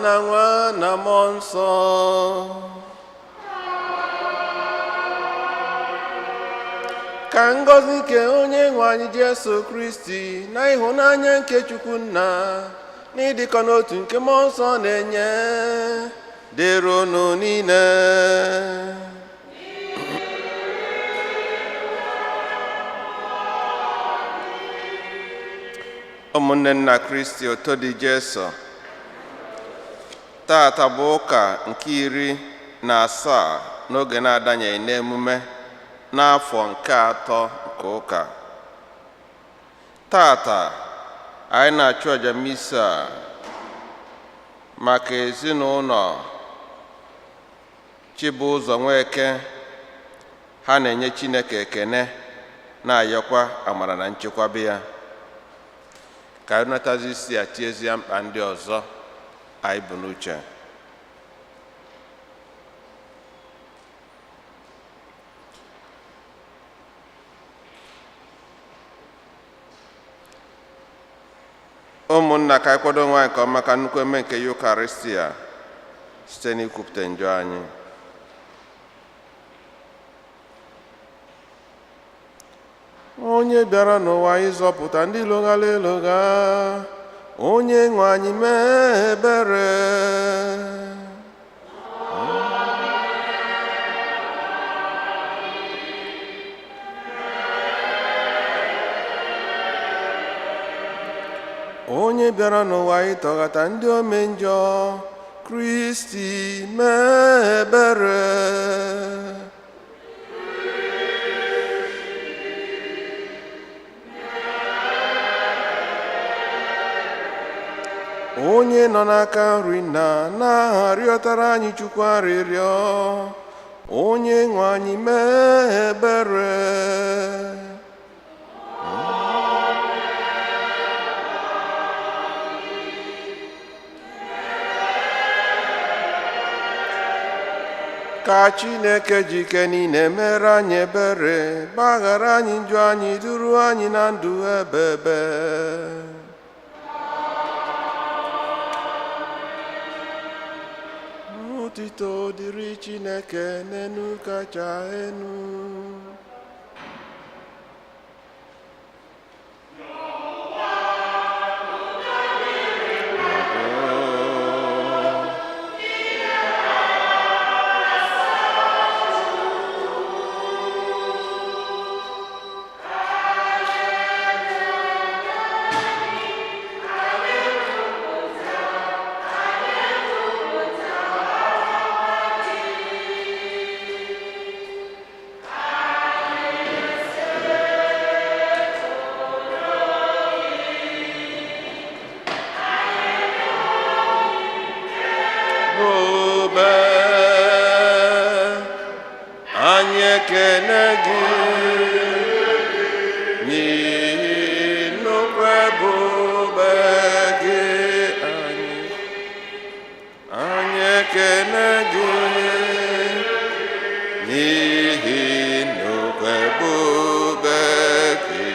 Na Nwa na Mmụọ Nsọ. Ka ngọzi nke onye nwe anyị Jesu Kristi na ịhụnanya nke Chukwu Nna na ịdịkọ n'otu nke Mmụọ Nsọ na-enye dịrị unu niile. Ụmụnne nna Kristi, oto dị Jesu. Tata bụ ụka nke 17 n'oge na-adanyeghị n'emume n'afọ nke atọ nke ụka. Tata anyị na-achụ aja misa maka ezinụlọ Chibụzọ Nweke. Ha na-enye Chineke ekene, na-ayọkwa amara na nchekwaba ya. Ka anyị natazi isi a tiezie mkpa ndị ọzọ anyị bụ n'uche. Ụmụnna, ka anyị kwado onwe anyị nke ọma ka nnukwu eme nke Yukaristia site n'ikwupụta njọ anyị. Onye bịara n'ụwa ịzọpụta ndị lụghara elogha, onye nwe anyị mee ebere. Onye bịara n'ụwa ịtọghata ndị ome njọ, Kristi mee ebere. Onye nọ n'aka nri nna na-arịọtara anyị Chukwu arịrịọ, onye nwe anyị mee ebere. Ka Chineke ji ike niile mere anyị ebere, gbaghara anyị njọ anyị, duru anyị na ndụ ebebe. Otito dịrị Chineke n'enu kacha enu. Anyị ekene gị n'ihi nnukwu ebube gị. Anyị ekene gị n'ihi nnukwu ebube gị.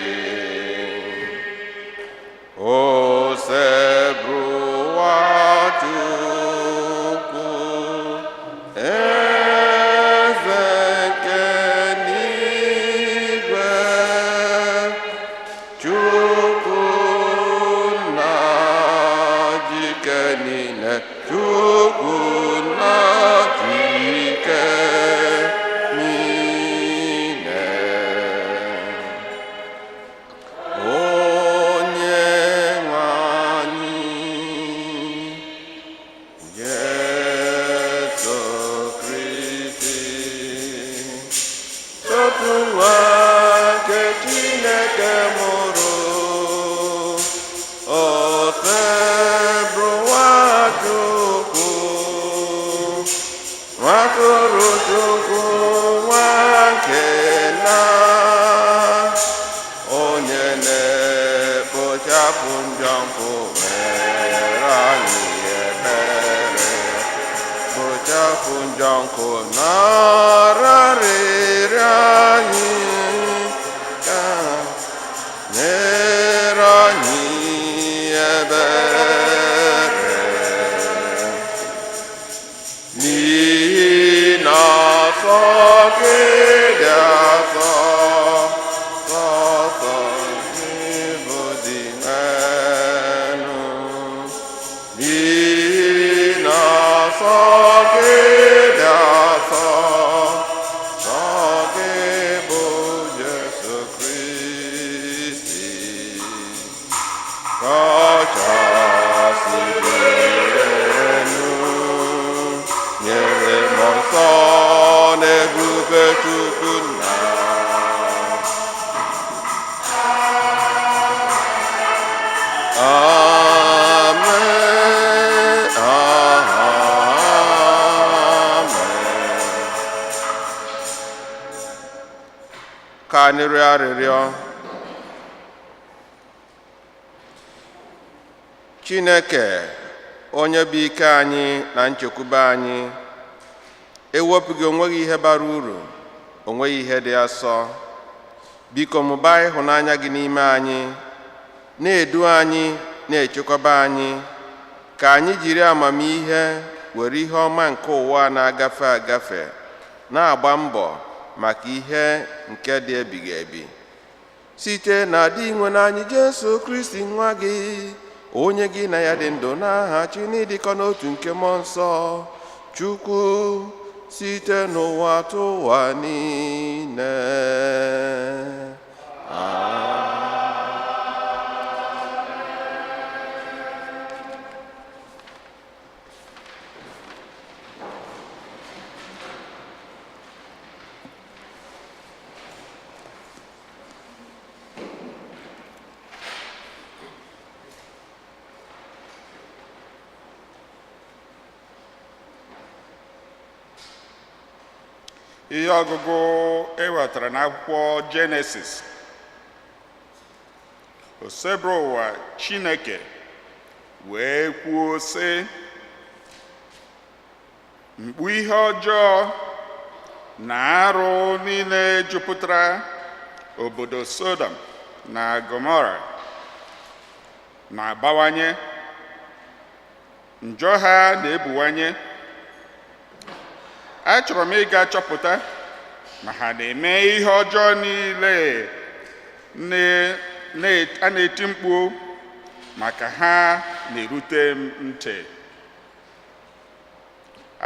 Osebụrụwa Chukwu, eze nke n'igwe, Chukwu nna jike niile, Chukwu nna jike niile. Onye nwe anyị Jesu Kristi, otu nwa nke Chineke mụrụ, Osebụrụwa Chukwu, Nwatụrụ Chukwu, nwa nke nna, onye na-ekpochapụ njọ nkụ, mere anyị ebere. Kpochapụ njọ nkụ, nara arịrịọ anyị, ka nyere anyị ebere. Sọ gị dị asọ, sọsọ gị bụ Dinwenụ. N'ihi na sọ gị dị asọ, sọ gị bụ Jesu Kristi. Kachasị dị elu, nyere mmụọ nsọ n'ebube Chukwu nna. Amen. Amen. Ka anyị rịọ arịrịọ. Chineke, onye bụ ike anyị na nchekwube anyị, ewepụghị onweghị ihe bara uru, onweghị ihe dị asọ. Biko mụbaa ịhụnanya gị n'ime anyị, na-edu anyị, na-echekwaba anyị, ka anyị jiri amamihe were ihe ọma nke ụwa na-agafe agafe na-agba mbọ maka ihe nke dị ebighị ebi. Site na dị nwe anyị Jesu Kristi nwa gị, onye gị na ya dị ndụ n'aha chi n'ịdịkọ n'otu nke mmụọ nsọ, Chukwu, site n'ụwa tụwa niile. Ihe ọgụgụ e wetara n'akwụkwọ Jenesis. Osebụrụwa Chineke wee kwuo sị, mkpu ihe ọjọọ na arụ niile jupụtara obodo Sodom na Gomora na-abawanye, njọ ha na-ebuwanye. Achọrọ m ịga chọpụta ma ha na-eme ihe ọjọọ niile a na-eti mkpu maka ha na-erute m ntị.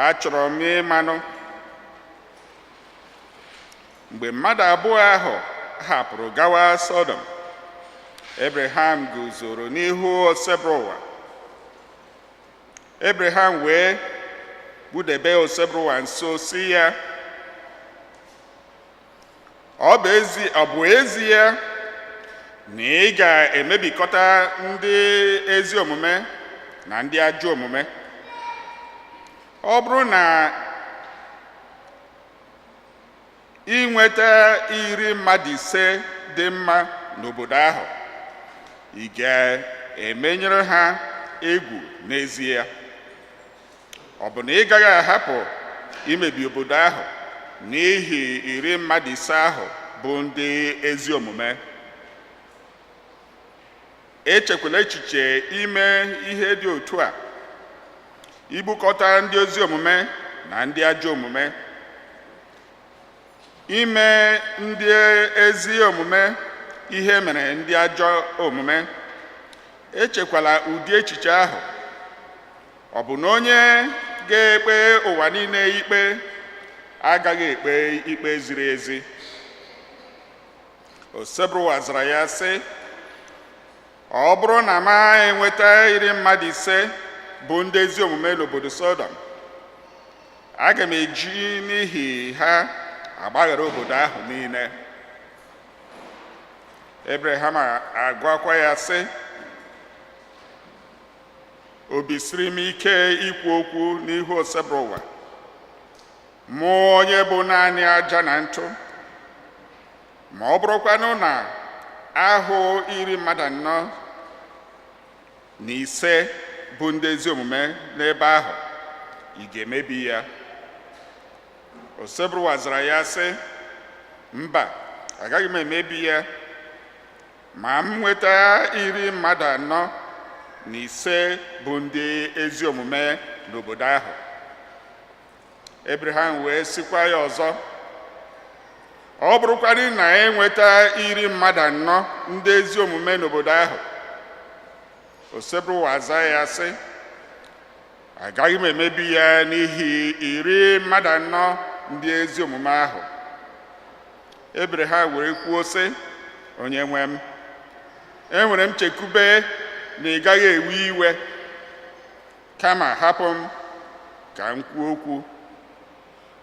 Achọrọ m ịmanụ mgbe mmadụ abụọ ahụ hapụrụ gawa Sọdọm, Ebreham guzoro n'ihu Osebụrụwa. Ebreham wee kpụdebe Osebụrụwa nso sị ya, ọ bụ ezie na ị ga-emebikọta ndị ezi omume na ndị ajọ omume? Ọ bụrụ na ị nweta 50 mmadụ dị mma n'obodo ahụ, ị ga-emenyere ha egwu n'ezie? Ọ bụ na ị gaghị ahapụ imebi obodo ahụ n'ihi 50 mmadụ ahụ bụ ndị ezi omume? Echekwala echiche ime ihe dị otu a, igbukọta ndị ezi omume na ndị ajọ omume, ime ndị ezi omume ihe mere ndị ajọ omume. Echekwala ụdị echiche ahụ. Ọ bụ na onye ga-ekpe ụwa niile ikpe agaghị ekpe ikpe ziri ezi? Osebụrụwa zara ya sị, ọ bụrụ na m enweta 50 mmadụ bụ ndị ezi omume n'obodo Sọdọm, aga m eji n'ihi ha agbaghara obodo ahụ niile. Ebreham agwakwa ya sị, obi siri m ike ikwu okwu n'ihu Osebụrụwa, mụ onye bụ naanị aja na ntụ. Ma ọ bụrụkwanụ na ahụ 45 mmadụ bụ ndị ezi omume n'ebe ahụ, ị ga-emebi ya? Osebụrụwa zara ya sị, mba, agaghị m emebi ya, ma m nweta 45 mmadụ bụ ndị ezi omume n'obodo ahụ. Abraham wee sịkwa ya ọzọ, ọ bụrụkwarị na enweta iri mmadụ anọ ndị ezi omume n'obodo ahụ. Osebụrụwa aza ya sị, agaghị m emebi ya n'ihi iri mmadụ anọ ndị ezi omume ahụ. Abraham were kwuo sị, onye nwe m, enwere m nchekwube na ị gaghị ewe iwe, kama hapụ m ka m kwuo okwu.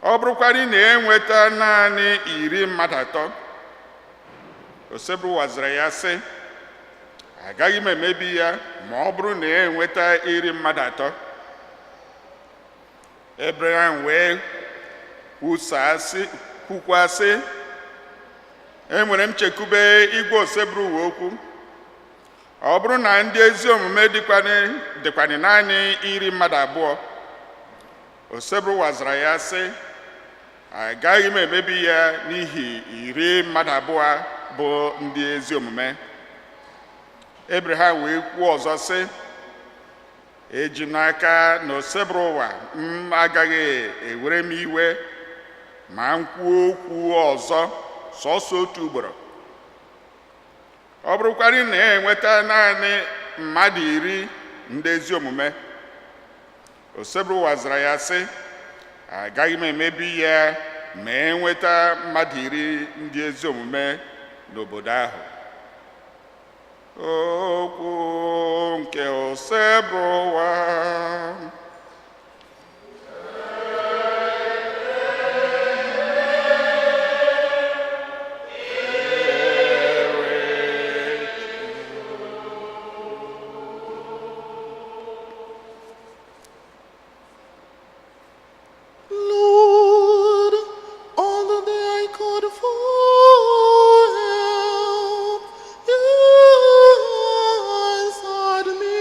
Ọ bụrụkwarị na enweta naanị iri mmadụ atọ. Osebụrụwa zara ya sị, agaghị m emebi ya ma ọ bụrụ na enweta iri mmadụ atọ. Abraham wee kwukwa sị, enwere m nchekwube igwe Osebụrụwa okwu. Ọ bụrụ na ndị ezi omume dịkwanị naanị iri mmadụ abụọ. Osebụrụwa zara ya sị, agaghị m emebi ya n'ihi iri mmadụ abụọ bụ ndị ezi omume. Abraham wee kwuo ọzọ sị, eji m n'aka na Osebụrụwa m agaghị ewere m iwe ma m kwuo okwu ọzọ sọsọ otu ugboro. Ọ bụrụkwarị na enweta naanị mmadụ iri ndị ezi omume. Osebụrụwa zara ya sị, agaghị m emebi ya ma enweta mmadụ iri ndị ezi omume n'obodo ahụ. Okwu nke Osebụrụwa. Lord, on the day I called for help, you answered me.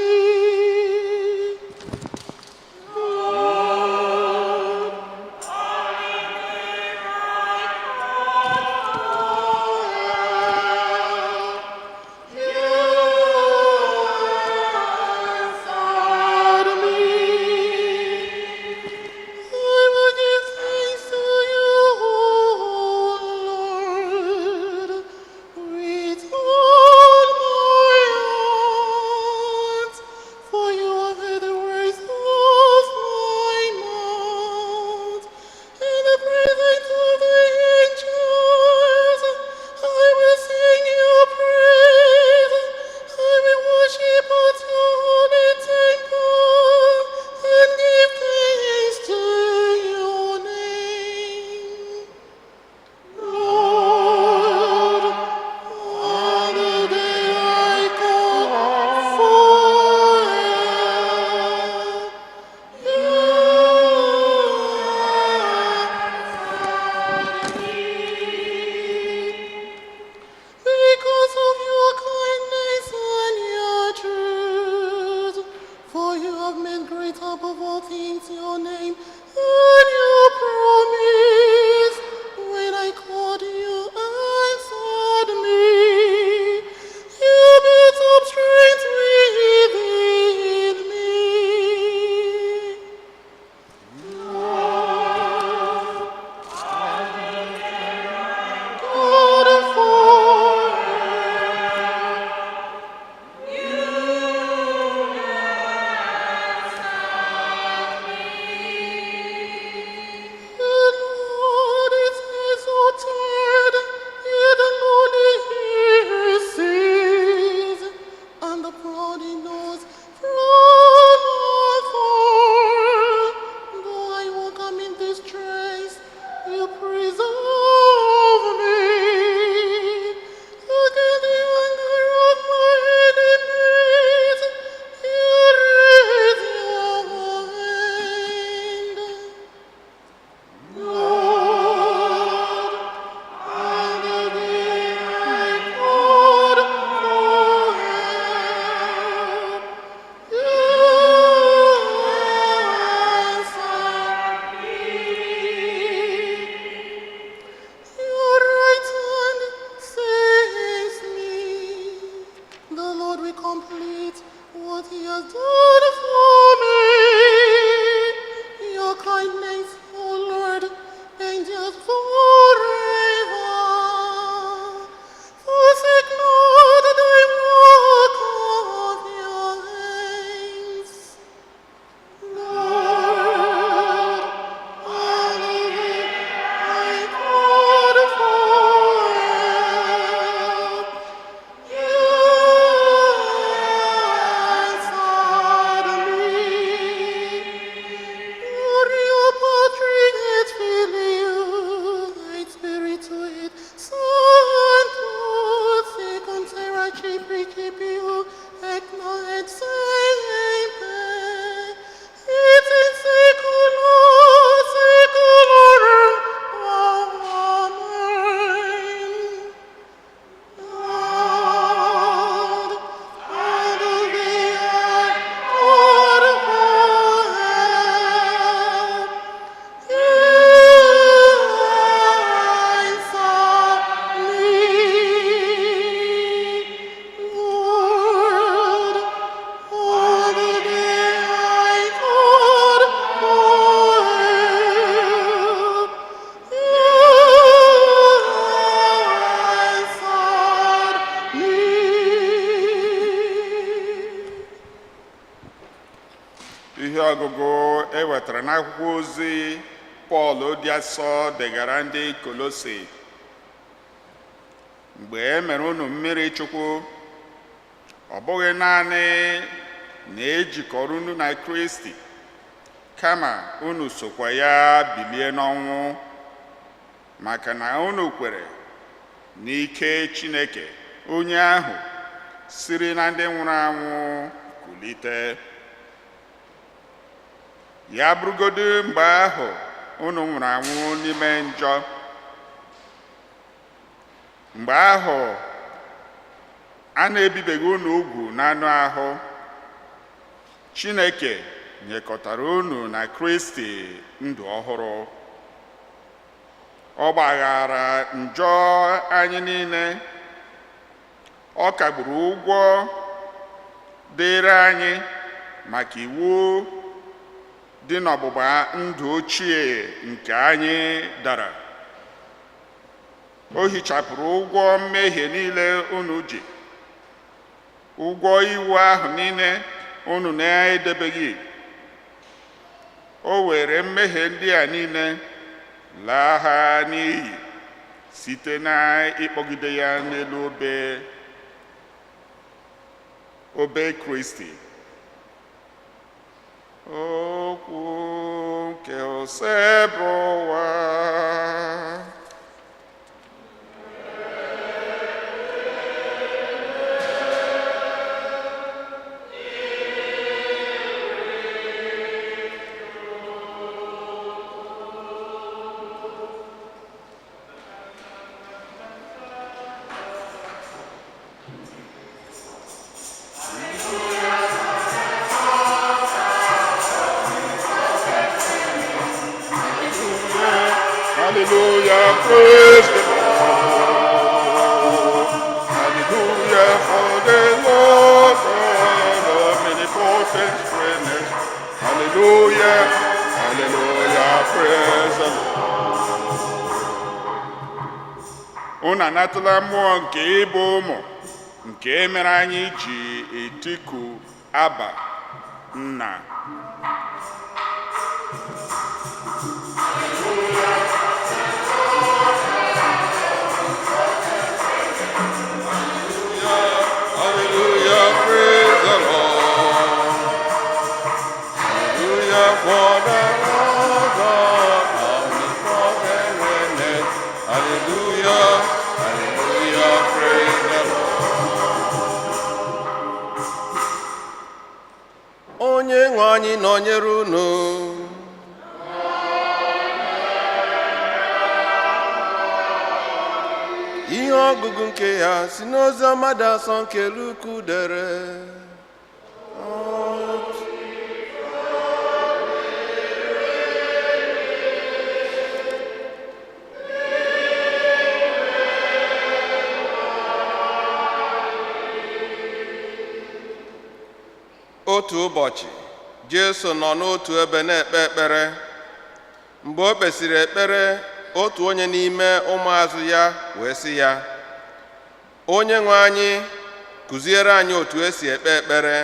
n'akwụkwọ ozi Pọl dị asọ degara ndị Kolosi. Mgbe e mere unu mmiri Chukwu, ọ bụghị naanị na ejikọrọ unu na Kristi, kama unu sokwa ya bilie n'ọnwụ, maka na unu kwere n'ike Chineke, onye ahụ siri na ndị nwụrụ anwụ kulite. Ya bụrụgodu mgbe ahụ unu nwụrụ anwụ n'ime njọ, mgbe ahụ a na-ebibeghị unu ugwu n'anụ ahụ, Chineke nyekọtara unu na Kristi ndụ ọhụrụ. Ọ gbaghara njọ anyị niile, ọ kagburu ụgwọ dịịrị anyị maka iwu dị n'ọgbụgba ndụ ochie nke anyị dara. O hichapụrụ ụgwọ mmehie niile unu ji, ụgwọ iwu ahụ niile unu na-edebeghị. O were mmehie ndị a niile laa ha n'iyi site na ịkpọgide ya n'elu obe Kristi. Okwu nke Osebụrụwa. Hallelujah, praise the Lord. Hallelujah, for the Lord God omnipotent reigneth. Hallelujah, hallelujah, praise the Lord. Unu anatala mmụọ nke ịbụ ụmụ, nke mere anyị ji etiku Aba, Nna. Hallelujah, praise the Lord. Hallelujah, for the Lord God omnipotent reigneth. Hallelujah, hallelujah, praise the Lord. Onye nwe anyị nọnyere unu. Ihe ọgụgụ nke ya si n'ozi ọma dị asọ nke Luku dere. Otu ụbọchị, Jesu nọ n'otu ebe na-ekpe ekpere. Mgbe o kpesịrị ekpere, otu onye n'ime ụmụazụ ya wee sị ya, "Onye nwe anyị, kụziere anyị otu esi ekpe ekpere,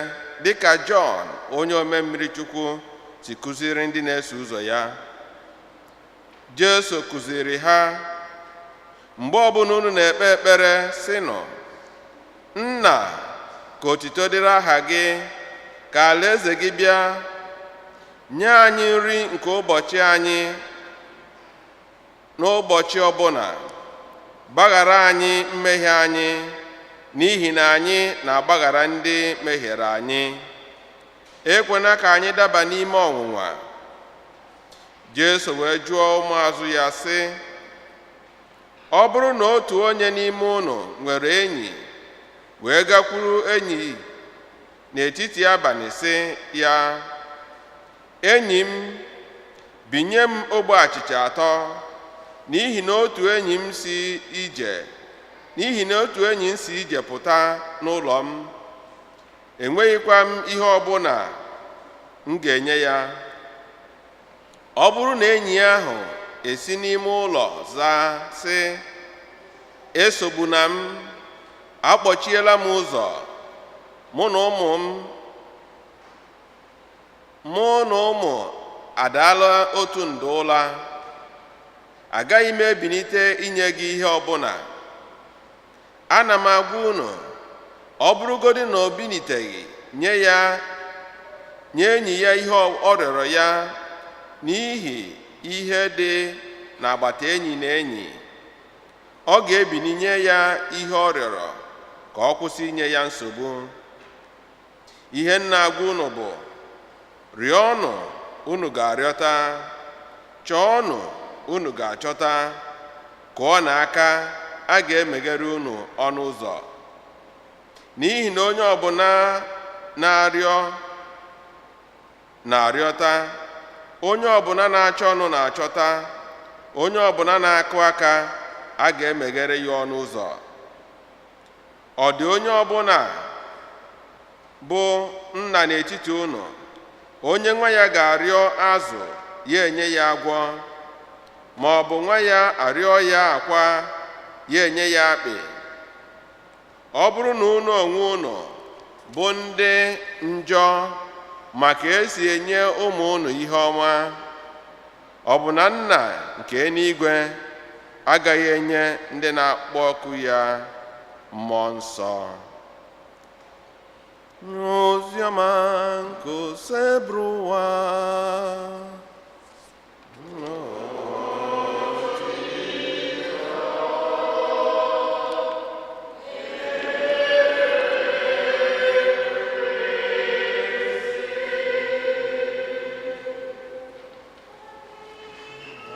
dịka Jọn onye ome mmiri Chukwu si kụziere ndị na-eso ụzọ ya." Jesu kụziri ha, "Mgbe ọbụla unu na-ekpe ekpere, sịnụ, Nna, ka otito dịrị aha gị, ka alaeze gị bịa. Nye anyị nri nke ụbọchị anyị n'ụbọchị ọbụla. Gbaghara anyị mmehie anyị, n'ihi na anyị na-agbaghara ndị mehiere anyị. Ekwena ka anyị daba n'ime ọnwụnwa." Jesu wee jụọ ụmụazụ ya sị, "Ọ bụrụ na otu onye n'ime unu nwere enyi, wee gakwuru enyi n'etiti abalị sị ya, enyi m, binye m ogbe achịcha atọ, n'ihi na otu enyi m si ije, n'ihi na otu enyi m si ije pụta n'ụlọ m, enweghịkwa m ihe ọbụla m ga-enye ya. Ọ bụrụ na enyi ahụ esi n'ime ụlọ zaa sị, esogbuna m, akpọchiela m ụzọ, mụ na ụmụ Adaala otu nde ụla. Agaghị m ebilite inye gị ihe ọbụla. Ana m agwa unu, ọ bụrụgodị na o biliteghị nye ya, nye enyi ya ihe ọ rịọrọ ya n'ihi ihe dị n'agbata enyi na enyi, ọ ga-ebili nye ya ihe ọ rịọrọ ka ọ kwụsị inye ya nsogbu. Ihe m na-agwa unu bụ, rịọnụ, unu ga-arịọta; chọọnụ, unu ga-achọta; kụọ n'aka, a ga-emeghere unu ọnụ ụzọ. N'ihi na onye ọbụla na-arịọ na-arịọta, onye ọbụla na-achọ ọnụ na-achọta, onye ọbụla na-akụ aka, a ga-emeghere ya ọnụ ụzọ. Ọ dị onye ọbụla bụ nna n'etiti unu, onye nwa ya ga-arịọ azụ, ya enye ya agwọ, ma ọ bụ nwa ya arịọ ya akwa, ya enye ya akpị? Ọ bụrụ na unu onwe unu bụ ndị njọ maka esi enye ụmụ unu ihe ọma, ọ bụ na Nna nke eluigwe agaghị enye ndị na-akpọ ọkụ ya Mmụọ Nsọ? Oziọma nke Osebụrụwa.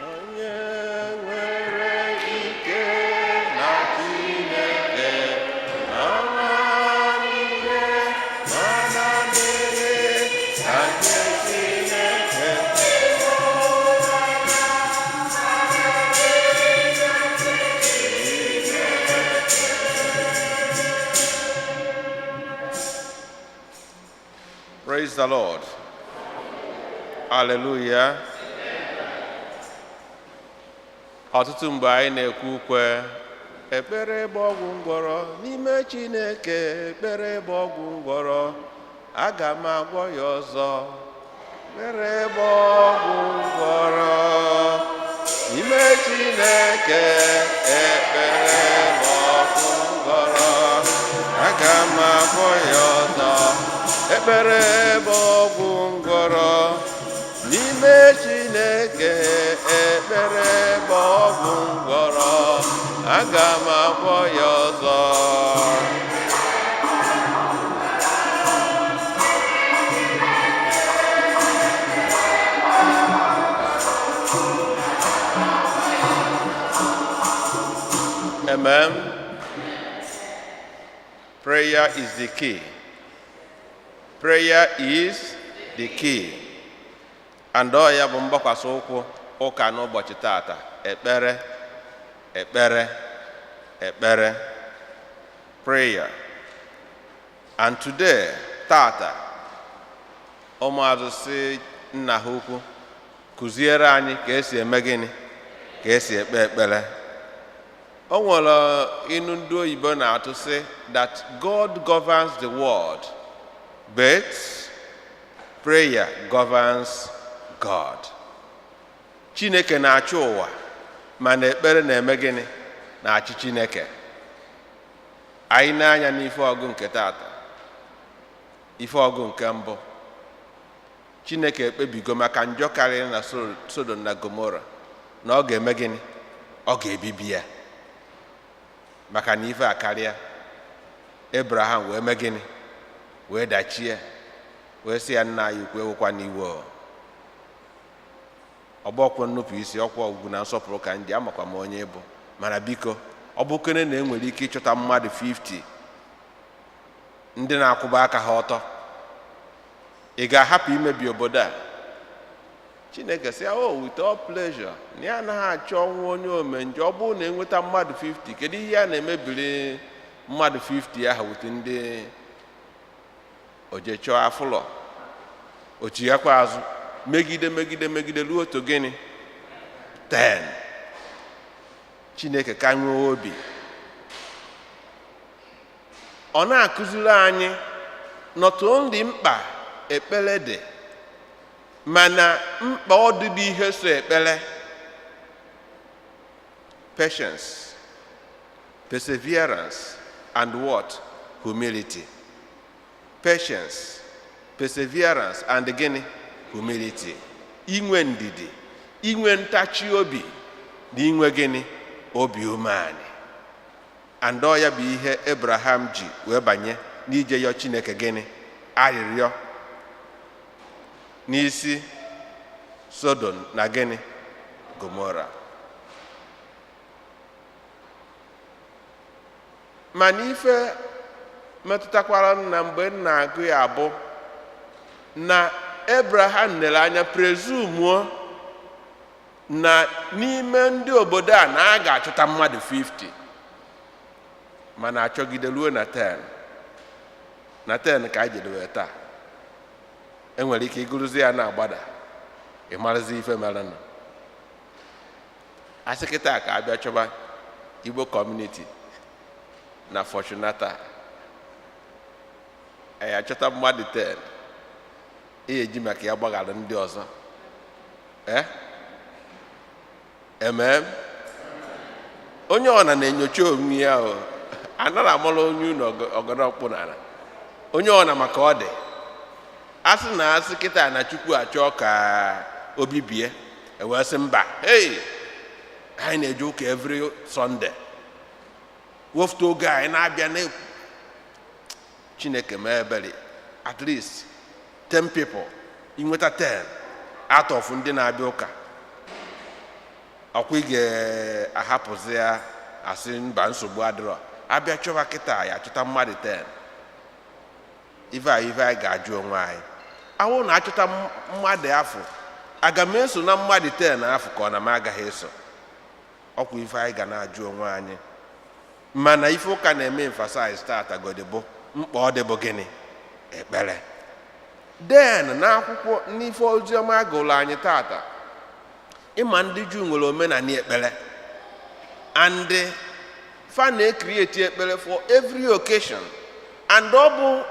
Onye nwere ike na Chineke amamihe mana dịrị na nke Chineke. Praise the Lord. Hallelujah. Ọtụtụ mgbe anyị na-ekwu ukwe ekpere bụ ọgwụ ngwọrọ n'ime Chineke, ekpere bụ ọgwụ ngwọrọ, aga m agwọ ya ọzọ. Ekpere bụ ọgwụ ngwọrọ n'ime Chineke, ekpere bụ ọgwụ ngwọrọ, aga m agwọ ya ọzọ. Ekpere bụ ọgwụ ngwọrọ n'ime Chineke, ekpere bụ ọgwụ ngwọrọ, aga m agwọ ya ọzọ. Amen. Prayer is the key. Prayer is the key. And ọ ya bụ mgbakwasị ụkwụ ụka n'ụbọchị tata: ekpere, ekpere, ekpere, prayer. And today, tata, ụmụazụ si nna ha ukwu, kụziere anyị ka esi eme gịnị, ka esi ekpe ekpere. O nwere inu ndị oyibo na-atụ sị that God governs the world, but prayer governs God. Chineke na-achị ụwa, mana ekpere na-eme gịnị? Na-achị Chineke. Anyị na-anya n'ife ọgụ nke tata, ife ọgụ nke mbụ, Chineke ekpebigo maka njọ karịrị na Sodom na Gomora na ọ ga-eme gịnị? Ọ ga-ebibi ya, maka na ife a karịa. Abraham wee mee gịnị? Wee dachie, wee sị ya, "Nna anyị ukwu, ewekwa n'iwe o. Ọgbọkwọ nnupụ isi ọkwa ugwu na nsọpụrụ ka ndị amakwa m onye bụ, mana biko, ọ bụkene na enwere ike ịchọta mmadụ 50 ndị na-akwụba aka ha ọtọ, ị ga-ahapụ imebi obodo a?" Chineke sị ya, "Oh, with all pleasure," na ya anaghị achọ ọnwụ onye omenjọ. Ọ bụrụ na enweta mmadụ 50, kedu ihe ya na-emebiri mmadụ 50 ahụ? Wute ndị oje chọọ afụlọ ochighakwa azụ, megide, megide, megide ruo otu gịnị? 10. Chineke ka nwee obi. Ọ na-akụziri anyị not only mkpa ekpere dị. Mana mkpa ọ dịbụ ihe so ekpere: patience, perseverance and what? Humility. Patience, perseverance and gịnị? Humility. Inwe ndidi, inwe ntachi obi na inwe gịnị? Obi umeanị. And ọ ya bụ ihe Abraham ji wee banye n'ije yọ Chineke gịnị? Arịrịọ n'isi Sodom na gịnị? Gomora. Mana ife metụtakwara m na mgbe m na-agụ ya bụ na Abraham lere anya, presumuo na n'ime ndị obodo a na a ga-achọta mmadụ 50, mana achọgide ruo na 10. Na 10 ka anyị jedebe taa. Enwere ike ịgụrụzi ya na-agbada, ị marazi ife mere nụ. Asị kịta ka abịa chọba Igbo community na Fortunata, anyị achọta mmadụ 10 ihe eji maka ya gbaghara ndị ọzọ. Eh, emem onye ọna na-enyocha onwe ya, o anaghị amara onye unu ọgọdọkpụ n'ala onye ọna maka ọ dị. Asị na asị kịta na Chukwu achọ ka o bibie, ewee sị mba, hey, anyị na-eje ụka every Sunday, wefụta oge anyị na-abịa na Chineke mee ebere, at least 10 people, inweta 10 out of ndị na-abịa ụka, ọkwa ị ga-ahapụzi ya, asị mba, nsogbu adịrọ. Abịa chọba kịta, ya achọta mmadụ 10. Ife a, ife anyị ga-ajụ onwe anyị awụ na achọta mmadụ afọ, aga m eso na mmadụ 10 afọ ka ọ na m agaghị eso? Ọkwa ife anyị ga na-ajụ onwe anyị. Mana ife ụka na-eme emphasize tata godi bụ mkpa ọ dị bụ gịnị? Ekpere. Den n'akwụkwọ n'ife oziọma agụrụ anyị tata, ịma ndị Juu nwere omenala ekpere, and fa na-ecreate ekpere for every occasion, and ọ bụ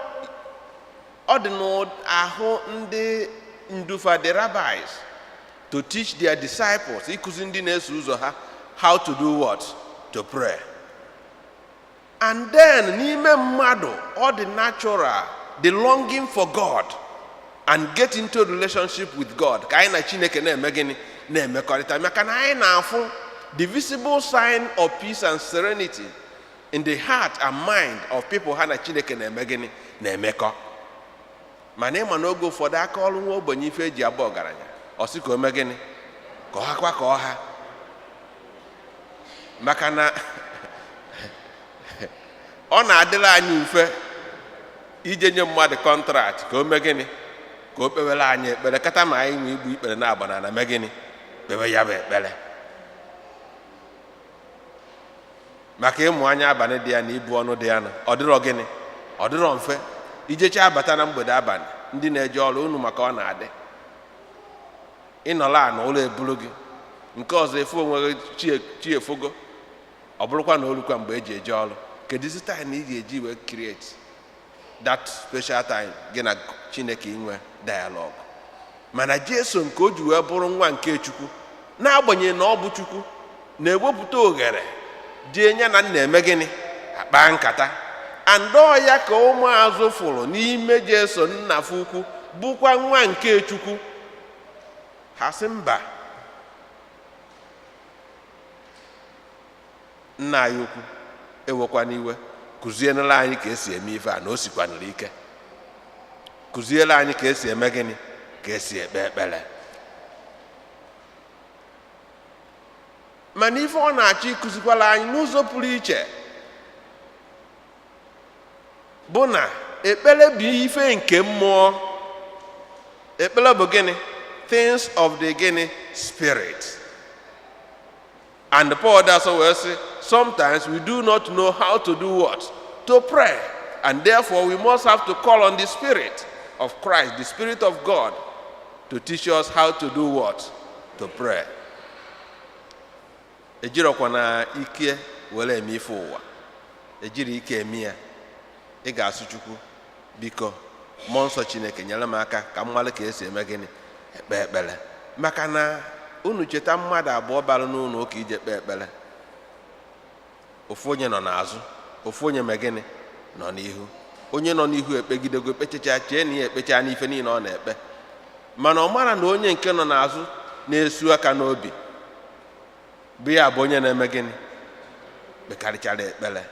ọ dị n'ahụ ndị ndufa, the rabbis, to teach their disciples, ịkụzi ndị na-eso ụzọ ha how to do what? To pray. And then n'ime mmadụ, ọ dị natural, the longing for God and get into relationship with God, ka anyị na Chineke na-eme gịnị? Na-emekọrịta, maka na anyị na-afụ the visible sign of peace and serenity in the heart and mind of people ha na Chineke na-eme gịnị? Na-emekọ. Mana ịma n'oge ụfọdụ, aka ọrụ nwa ogbenye ife eji abụ ọgaranya, ọ sị ka o mee gịnị? Ka ọ hakwa ka ọ ha, maka na ọ na-adịrị anyị mfe ije nye mmadụ contract ka o mee gịnị? Ka o kpewere anyị ekpere kata, ma anyị nwee igbu ikpere na-agba na mee gịnị? Kpewe ya bụ ekpere, maka ịmụ anya abalị dị ya na ibu ọnụ dị ya na ọ dịrọ gịnị? Ọ dịrọ mfe ijecha abata na mgbede abalị. Ndị na-eje ọrụ unu, maka ọ na-adị ịnọla na ụlọ eburu gị nke ọzọ, efu onwe gị, chi efogo, ọ bụrụkwa na olukwa mgbe eji eje ọrụ. Kedụzi time ị ga-eji wee create that special time gị na Chineke inwe dialogue? Mana Jesu, nke o ji wee bụrụ nwa nke Chukwu, n'agbanyeghị na ọ bụ Chukwu, na-ewepụta oghere jee ya na nna eme gịnị? Akpa nkata. Andọ ya ka ụmụazụ fụrụ n'ime Jesu, nna ukwu bụkwa nwa nke Chukwu. Ha sị mba, nna anyị ukwu, ewekwana iwe, kụzienela anyị ka esi eme ife a na o sikwanụrụ ike. Kụziere anyị ka esi eme gịnị? Ka esi ekpe ekpere. Mana ife ọ na-achọ ịkụzikwala anyị n'ụzọ pụrụ iche bụ na ekpere bụ ife nke mmụọ. Ekpere bụ gịnị? Things of the gịnị? Spirit. And Paul also will say, sometimes we do not know how to do what? To pray. And therefore we must have to call on the Spirit of Christ, the Spirit of God, to teach us how to do what? To pray. Ejirọkwa na ike were eme ife ụwa, ejiri ike eme ya. Ị ga-asụ, Chukwu, biko, mmụọ nsọ Chineke, nyere m aka ka m malụ ka esi eme gịnị? Ekpe ekpere. Kpee ekpere, maka na unu cheta mmadụ abụọ bara n'ụlọ ụka ije kpee ekpere. Ofu onye nọ n'azụ, ofu onye me gịnị? Nọ n'ihu. Onye nọ n'ihu ekpegidego, ekpechacha, chee na ya ekpecha n'ife niile ọ na-ekpe, mana ọ mara na onye nke nọ n'azụ na-esu aka n'obi bụ ya bụ onye na-eme gịnị? Kpekarịchara ekpere.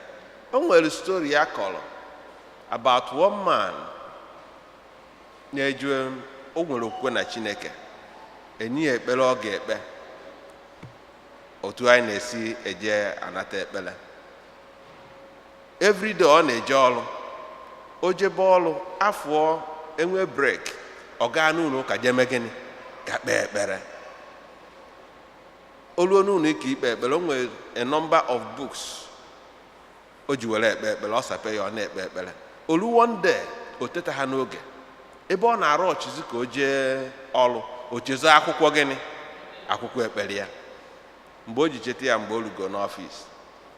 O nwere story ya kọrọ about one man na-eju o nwere okwukwe na Chineke. Enyi ya ekpere ọ ga-ekpe, otu anyị na-esi eje anata ekpere everyday. Ọ na-eje ọrụ, o jebe ọrụ afọ, enwe break, ọ gaa n'ụlọ ụka jee mee gịnị? Ka kpee ekpere. O ruo n'ụlọ ụka ikpe ekpere, o nwere a number of books o ji were ekpe ekpere. Ọ sape ya, ọ na-ekpe ekpere. Olu one day, o teta ha n'oge ebe ọ na-arụ ọchịzi ka o jee ọrụ, o chezo akwụkwọ gịnị? Akwụkwọ ekpere ya. Mgbe o ji cheta ya, mgbe o rugo n'ọfịs,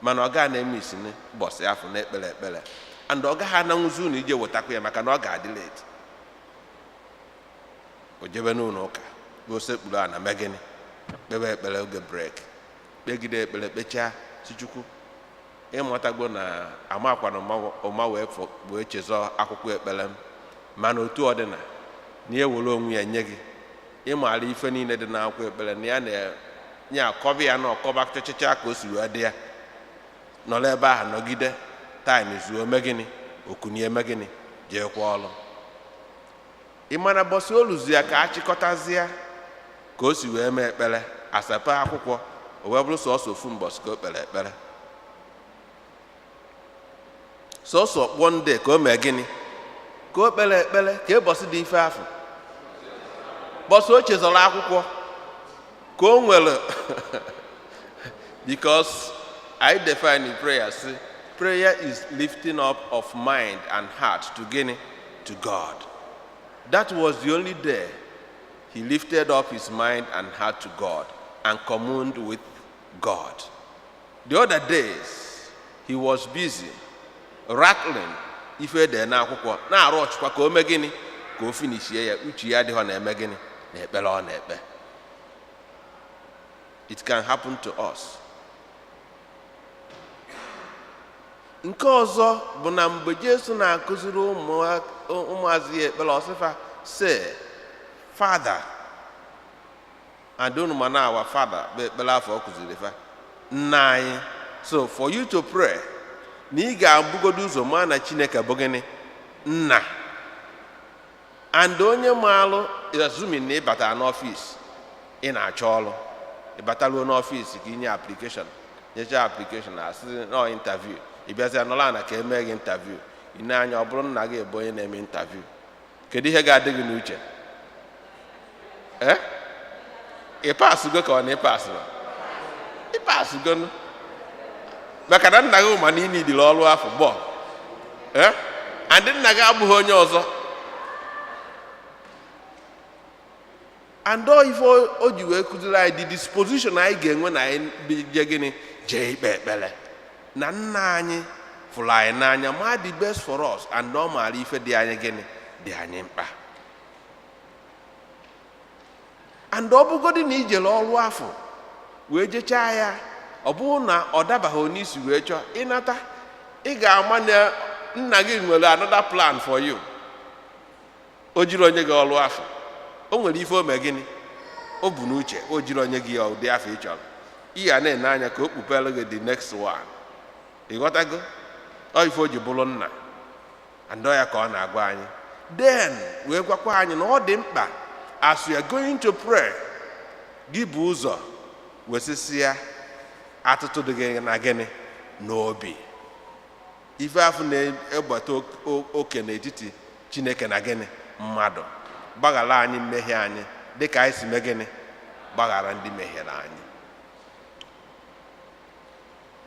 mana ọ gaa na-eme isi ụbọchị afọ na-ekpere ekpere, and ọ gaghị ananwụzi unu ije wetakwa ya, maka na ọ ga-adị late. O jebe n'ụlọ ụka bụ osekpuru a na mee gịnị? Kpebe ekpere. Oge break, kpegide ekpere, kpechaa, si, "Chukwu, ịmatago na amakwana ụma wee chezọ akwụkwọ ekpere m, mana otu ọ dị na na ya were onwe ya nye gị, ịmaara ife niile dị n'akwụkwọ ekpere." Na ya na ya akọba ya na ọkọba chọchịcha ka o si wee dị ya. Nọrọ ebe ahụ nọgide time zuo, ome gịnị? Okunie, eme gịnị? Jeekwa ọrụ. Ị mana bọsị oluzu ya ka achịkọtazie ka o si wee mee ekpere, asape akwụkwọ, o wee bụrụ sọsọ ofu mbọsị ka o kpere ekpere, sọsọ one day ka o mee gịnị? Ka o kpere ekpere. Ka ụbọchị dị ife afọ, bọsị o chezọrọ akwụkwọ ka o nwere, because I define in prayer, say prayer is lifting up of mind and heart to gịnị? To God. That was the only day he lifted up his mind and heart to God and communed with God. The other days he was busy rattling ife ede n'akwụkwọ, na-arụ ọchịkwa ka o mee gịnị? Ka o finishie ya. Uche ya adịghọ na-eme gịnị? Na ekpere ọ na-ekpe. It can happen to us. Nke ọzọ bụ na mgbe Jesu na-akụziri ụmụazụ ya ekpere, ọsịfa sị, "Father," and unu ma na "Our Father" bụ ekpere afọ ọ kụziri fa, nna anyị. So for you to pray, na ị ga-abụgodo ụzọ maa na Chineke bụ gịnị? Nna. And onye maalụ, assuming na ị batara n'ọfịs, ị na-achọ ọrụ, ị bataruo n'ọfịs ka inye application, nyechaa application, asị nọ interview, ị bịazịa nọrọ ana ka emee gị interview. Ị na-anya, ọ bụrụ nna gị bụ onye na-eme interview, kedu ihe ga-adị gị n'uche? Ee, ị pasụgo ka ọ na ị pasụrụ? Ị pasụgo, maka na nna gị ma na ị nidiri ọrụ afọ bọ. Ee, and nna gị abụghị onye ọzọ. And ọ ife o ji wee kụziri anyị the disposition anyị ga-enwe na anyị je gịnị? Jee ikpe ekpere, na nna anyị fụrụ anyị n'anya, ma the best for us, and ọ maara ife dị anyị gịnị? Dị anyị mkpa. And ọ bụgodị na ijere ọrụ afọ wee jechaa ya, ọ bụrụ na ọ dabaghị n'isi wee chọọ ịnata, ị ga-ama na nna gị nwere another plan for you. O jiri onye gị ọrụ afọ, o nwere ife o mee gịnị? O bu n'uche. O jiri onye gị ya ụdị afọ ị chọrọ, ị ga na-ene anya ka o kpupere gị the next one. Ị ghọtago? Ọ ife o ji bụrụ nna. And ọ ya ka ọ na-agwa anyị. Then wee gwakwa anyị na ọ dị mkpa, as we are going to pray, gị bụ ụzọ wesịsịa atụtụ dị gị na gịnị? N'obi. Ife afụ na-egbata oke n'etiti Chineke na gịnị? Mmadụ. Gbaghara anyị mmehie anyị, dịka anyị si mee gịnị? Gbaghara ndị mehiere anyị.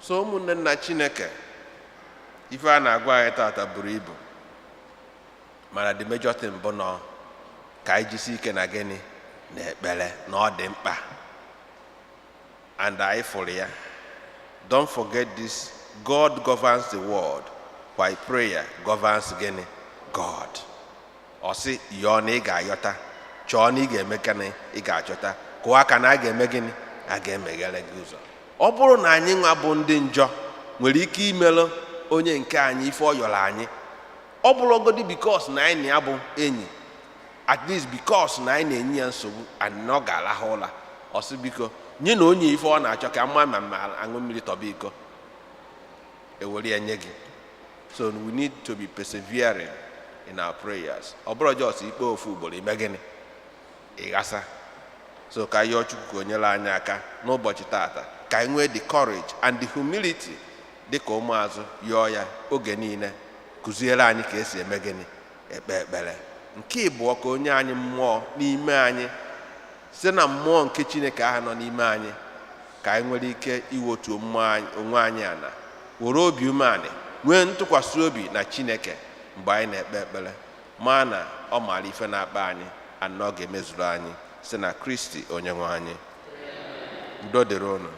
So ụmụnne nna Chineke, ife a na-agwa anyị tata buru ibu, mana the major thing bụ nọ ka anyị jisi ike na gịnị? Na ekpere, na ọ dị mkpa, and anyị fụrụ ya. Don't forget this: God governs the world while prayer governs gịnị? God. Ọ sị yọọ na ị ga-ayọta. Chọọ na ị ga-eme gịnị? Ị ga-achọta. Kụọ aka na a ga-eme gịnị? A ga-emeghere gị ụzọ. Ọ bụrụ na anyị nwa bụ ndị njọ nwere ike imelụ onye nke anyị ife ọ yọrọ anyị, ọ bụrụgodi because na anyị na ya bụ enyi, at least because na anyị na-enye ya nsogbu and na ọ ga-alahụ ụla, ọ sị biko nye na onye ife ọ na-achọ ka mma ma ma aṅụ mmiri tọba iko, ewere ya nye gị. So we need to be persevering in our prayers. Ọ bụrụ just ikpe ofu ugboro, ime gịnị? Ịghasa. So ka yọọ Chukwu ka o nyere anyị aka n'ụbọchị tata, ka anyị nwee the courage and the humility dịka ụmụazụ yọọ ya oge niile, kụziere anyị ka esi eme gịnị? Ekpe ekpere. Nke ịbụọ, ka onye anyị mmụọ n'ime anyị, site na mmụọ nke Chineke ahụ nọ n'ime anyị, ka anyị nwere ike iwotu mmụọ anyị onwe anyị ana, were obi umeanị nwee ntụkwasị obi na Chineke mgbe anyị na-ekpe ekpere, maa na ọ maara ife na-akpa anyị and na ọ ga-emezuru anyị, site na Kristi onye nwe anyị. Udo dịrị unu.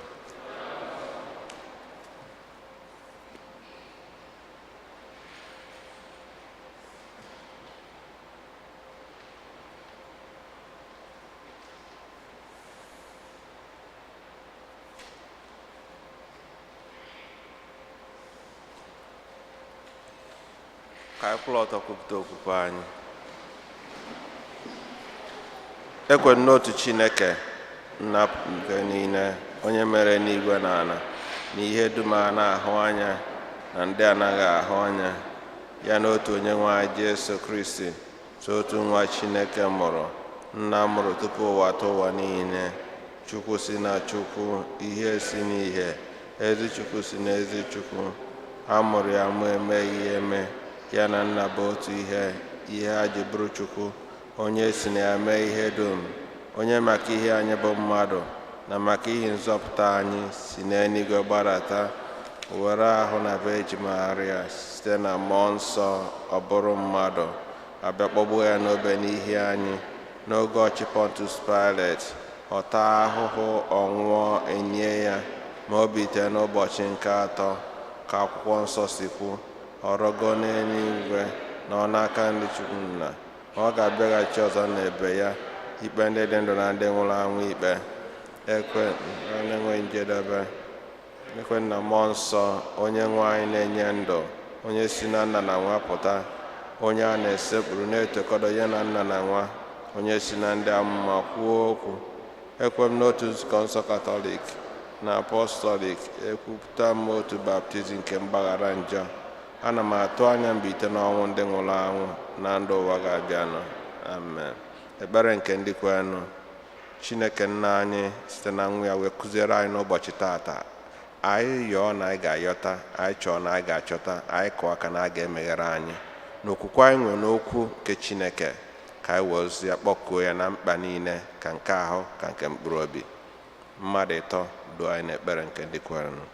Ka anyị kwụrụ ọtọ kwupụta okwukwe anyị. Ekwe n'otu Chineke, Nna nke niile, onye mere n'igwe na ala na ihe dum a na-ahụ anya na ndị anaghị ahụ anya, ya na otu onye nwe anyị Jesu Kristi, so otu nwa Chineke mụrụ, Nna mụrụ tupu ụwa tụ ụwa niile, Chukwu si na Chukwu, ihe si n'ihe, ezi Chukwu si na ezi Chukwu, a mụrụ ya mụ emeghị ya eme, ya na Nna bụ otu ihe, ihe a ji bụrụ Chukwu, onye si na ya mee ihe dum, onye maka ihe anyị bụ mmadụ na maka ihe nzọpụta anyị si n'eluigwe gbadata, were ahụ na Virgin Maria site na mmụọ nsọ ọ bụrụ mmadụ, abịa kpọgbuo ya n'obe n'ihi anyị n'oge ọchị Pontius Pilate, ọ taa ahụhụ, ọ nwụọ, enye ya, ma o bilite n'ụbọchị nke atọ, ka akwụkwọ nsọ si kwu, ọ rọgo n'eluigwe na ọ n'aka ndị Chukwu Nna, ma ọ ga-abịaghachi ọzọ n'ebe ya ikpe ndị dị ndụ na ndị nwụrụ anwụ ikpe. Ekwe na-enweghị njedebe. Ekwe na mmụọ nsọ, onye nwe anyị na-enye ndụ, onye si na nna na nwa pụta, onye a na-esekpuru na-etokọdo ya na nna na nwa, onye si na ndị amụma kwuo okwu. Ekwe m n'otu nzukọ nsọ Katọlik na Apọstọlik, ekwupụta m otu baptizim nke mgbaghara njọ. Ana m atụ anya mbilite n'ọnwụ ndị nwụrụ anwụ na ndụ ụwa ga-abịanụ. Amen. Ekpere nke ndị kwenụ. Chineke Nna anyị, site na nwa ya wee kụziere anyị n'ụbọchị tata, anyị yọọ na anyị ga-ayọta, anyị chọọ na anyị ga-achọta, anyị kụọ aka na a ga-emeghere anyị. N'okwukwe anyị nwere n'okwu nke Chineke, ka anyị wee ozi ya kpọkuo ya na mkpa niile, ka nke ahụ ka nke mkpụrụ obi. Mmadụ ịtọ duo anyị n'ekpere nke ndị kwerenụ.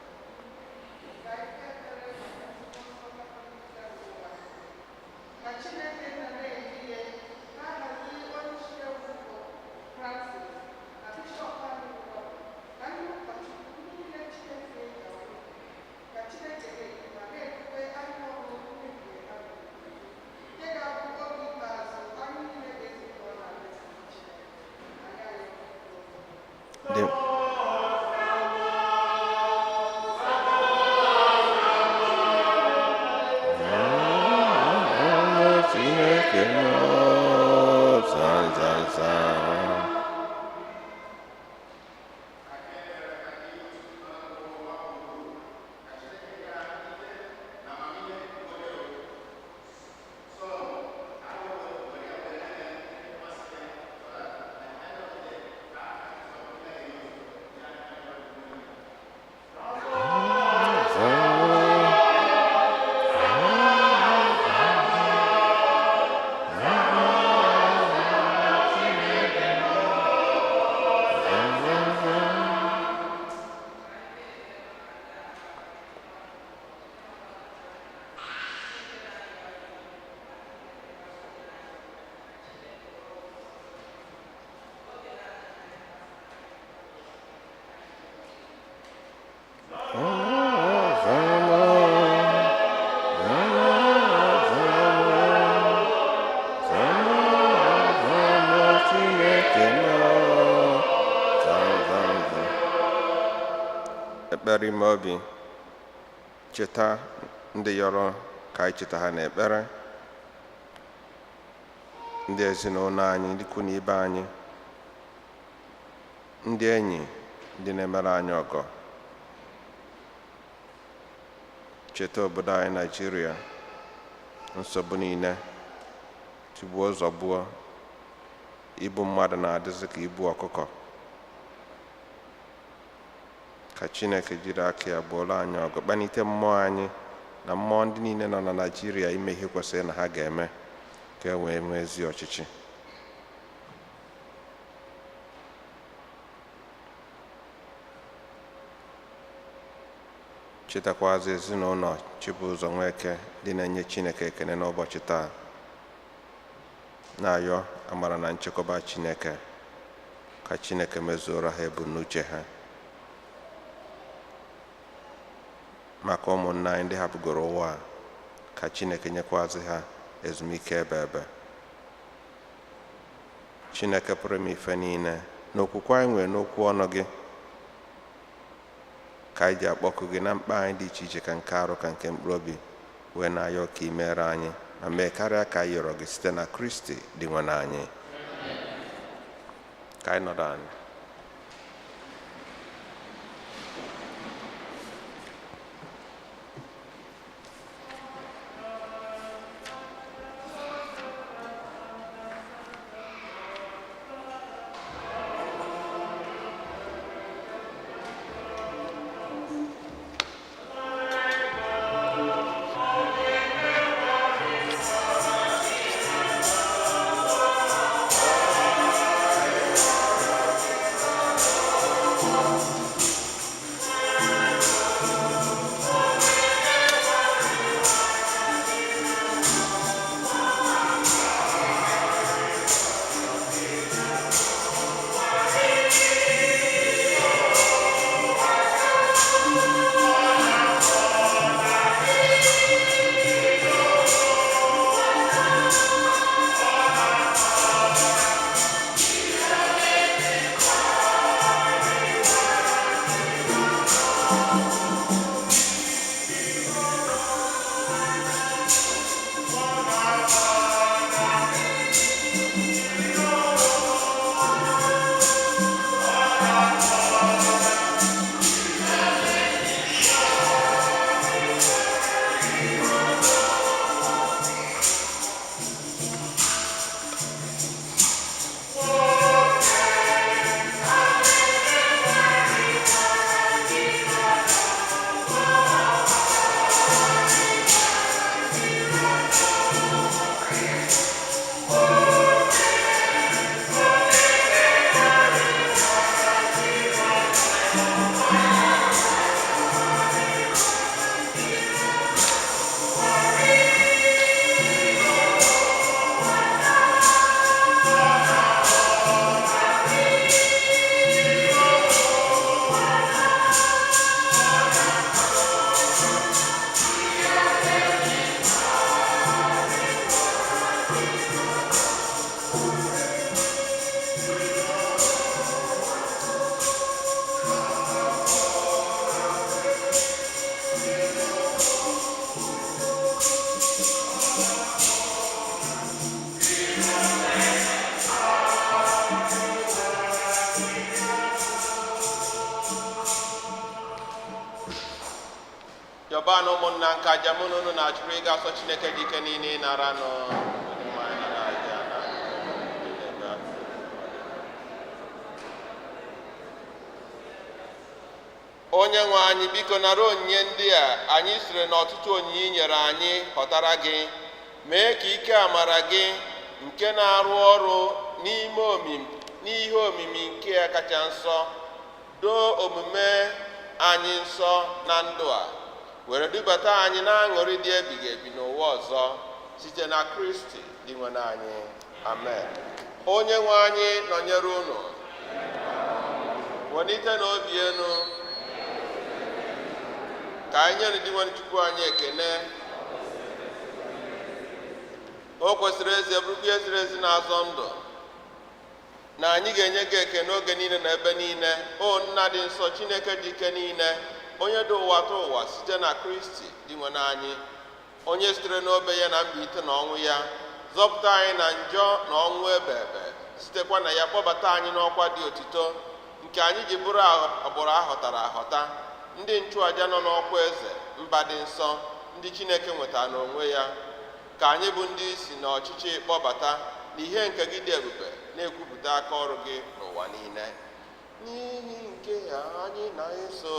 Dị Chineke nọ, zan zan zan. Ekpere ime obi. Cheta ndị yọrọ ka anyị cheta ha n'ekpere, ndị ezinụlọ anyị, ndị ikwu na ibe anyị, ndị enyi, ndị na-emere anyị ọgọ. Cheta obodo anyị Naijiria, nsogbu niile, tigbuo zọgbuo, igbu mmadụ na-adịzi ka igbu ọkụkọ. Ka Chineke jiri aka ya gbuoro anyị ọgụ, kpalite mmụọ anyị na mmụọ ndị niile nọ na Naijiria ime ihe kwesịrị na ha ga-eme ka e wee nwee ezi ọchịchị. Chetakwazi ezinụlọ Chibụzọ Nweke dị na-enye Chineke ekene n'ụbọchị taa, na-ayọ amara na nchekwaba Chineke, ka Chineke mezuoro ha ebumnuche ha. Maka ụmụnna anyị ndị hapụgoro ụwa a, ka Chineke nyekwazi ha ezumike ebe ebe. Chineke pụrụ ime ife niile, n'okwukwe anyị nwere n'okwu ọnụ gị ka anyị ji akpọku gị na mkpa anyị dị iche iche, ka nke arụ ka nke mkpụrụ obi, wee na-ayọ ka ị meere anyị ma mee karịa ka anyị yọrọ gị, site na Kristi dị nwe anyị. Ka anyị nọdụ anyị. Yọba na ụmụnna, nke aja mụ na unu na-achụrụ ịga asọ Chineke dị ike niile ịnara nụ. Onyenwe anyị na-aja na Onye nwe anyị, biko nara onyinye ndị a anyị siri n'ọtụtụ onyinye i nyere anyị ghọtara gị. Mee ka ike amara gị nke na-arụ ọrụ n'ime omimi n'ihe omimi nke ya kacha nsọ doo omume anyị nsọ na ndụ a, were dubata anyị na-aṅụrị dị ebighị ebi n'ụwa ọzọ, site na Kristi dị nwe anyị. Amen. Onye nwe anyị nọnyere unu. Welite na obi enu. Ka anyị nyere dị nwe Chukwu anyị ekene. O kwesịrị ezi, bụrụkwa ihe ziri ezi na-azọ ndụ na anyị ga-enye gị ekene oge niile na ebe niile, o Nna dị nsọ, Chineke dị ike niile. Onye dị ụwa tụ ụwa site na Kristi Dinwenụ anyị, onye sitere n'obe ya na mbilite na ọnwụ ya zọpụta anyị na njọ na ọnwụ ebe ebe, sitekwa na ya kpọbata anyị n'ọkwa dị otito nke anyị ji bụrụ agbụrụ ahọtara ahọta, ndị nchụaja nọ n'ọkwa eze, mba dị nsọ, ndị Chineke nwetara n'onwe ya, ka anyị bụ ndị isi na ọchịchị kpọbata n'ihe nke gị dị ebube na-ekwupụta aka ọrụ gị n'ụwa niile. N'ihi nke ya anyị na-eso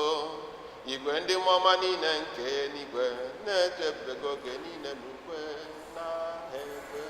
igwe ndị mmụọ ọma niile nke eluigwe na-eto ebube gị oge niile n'ukwe na ekwe.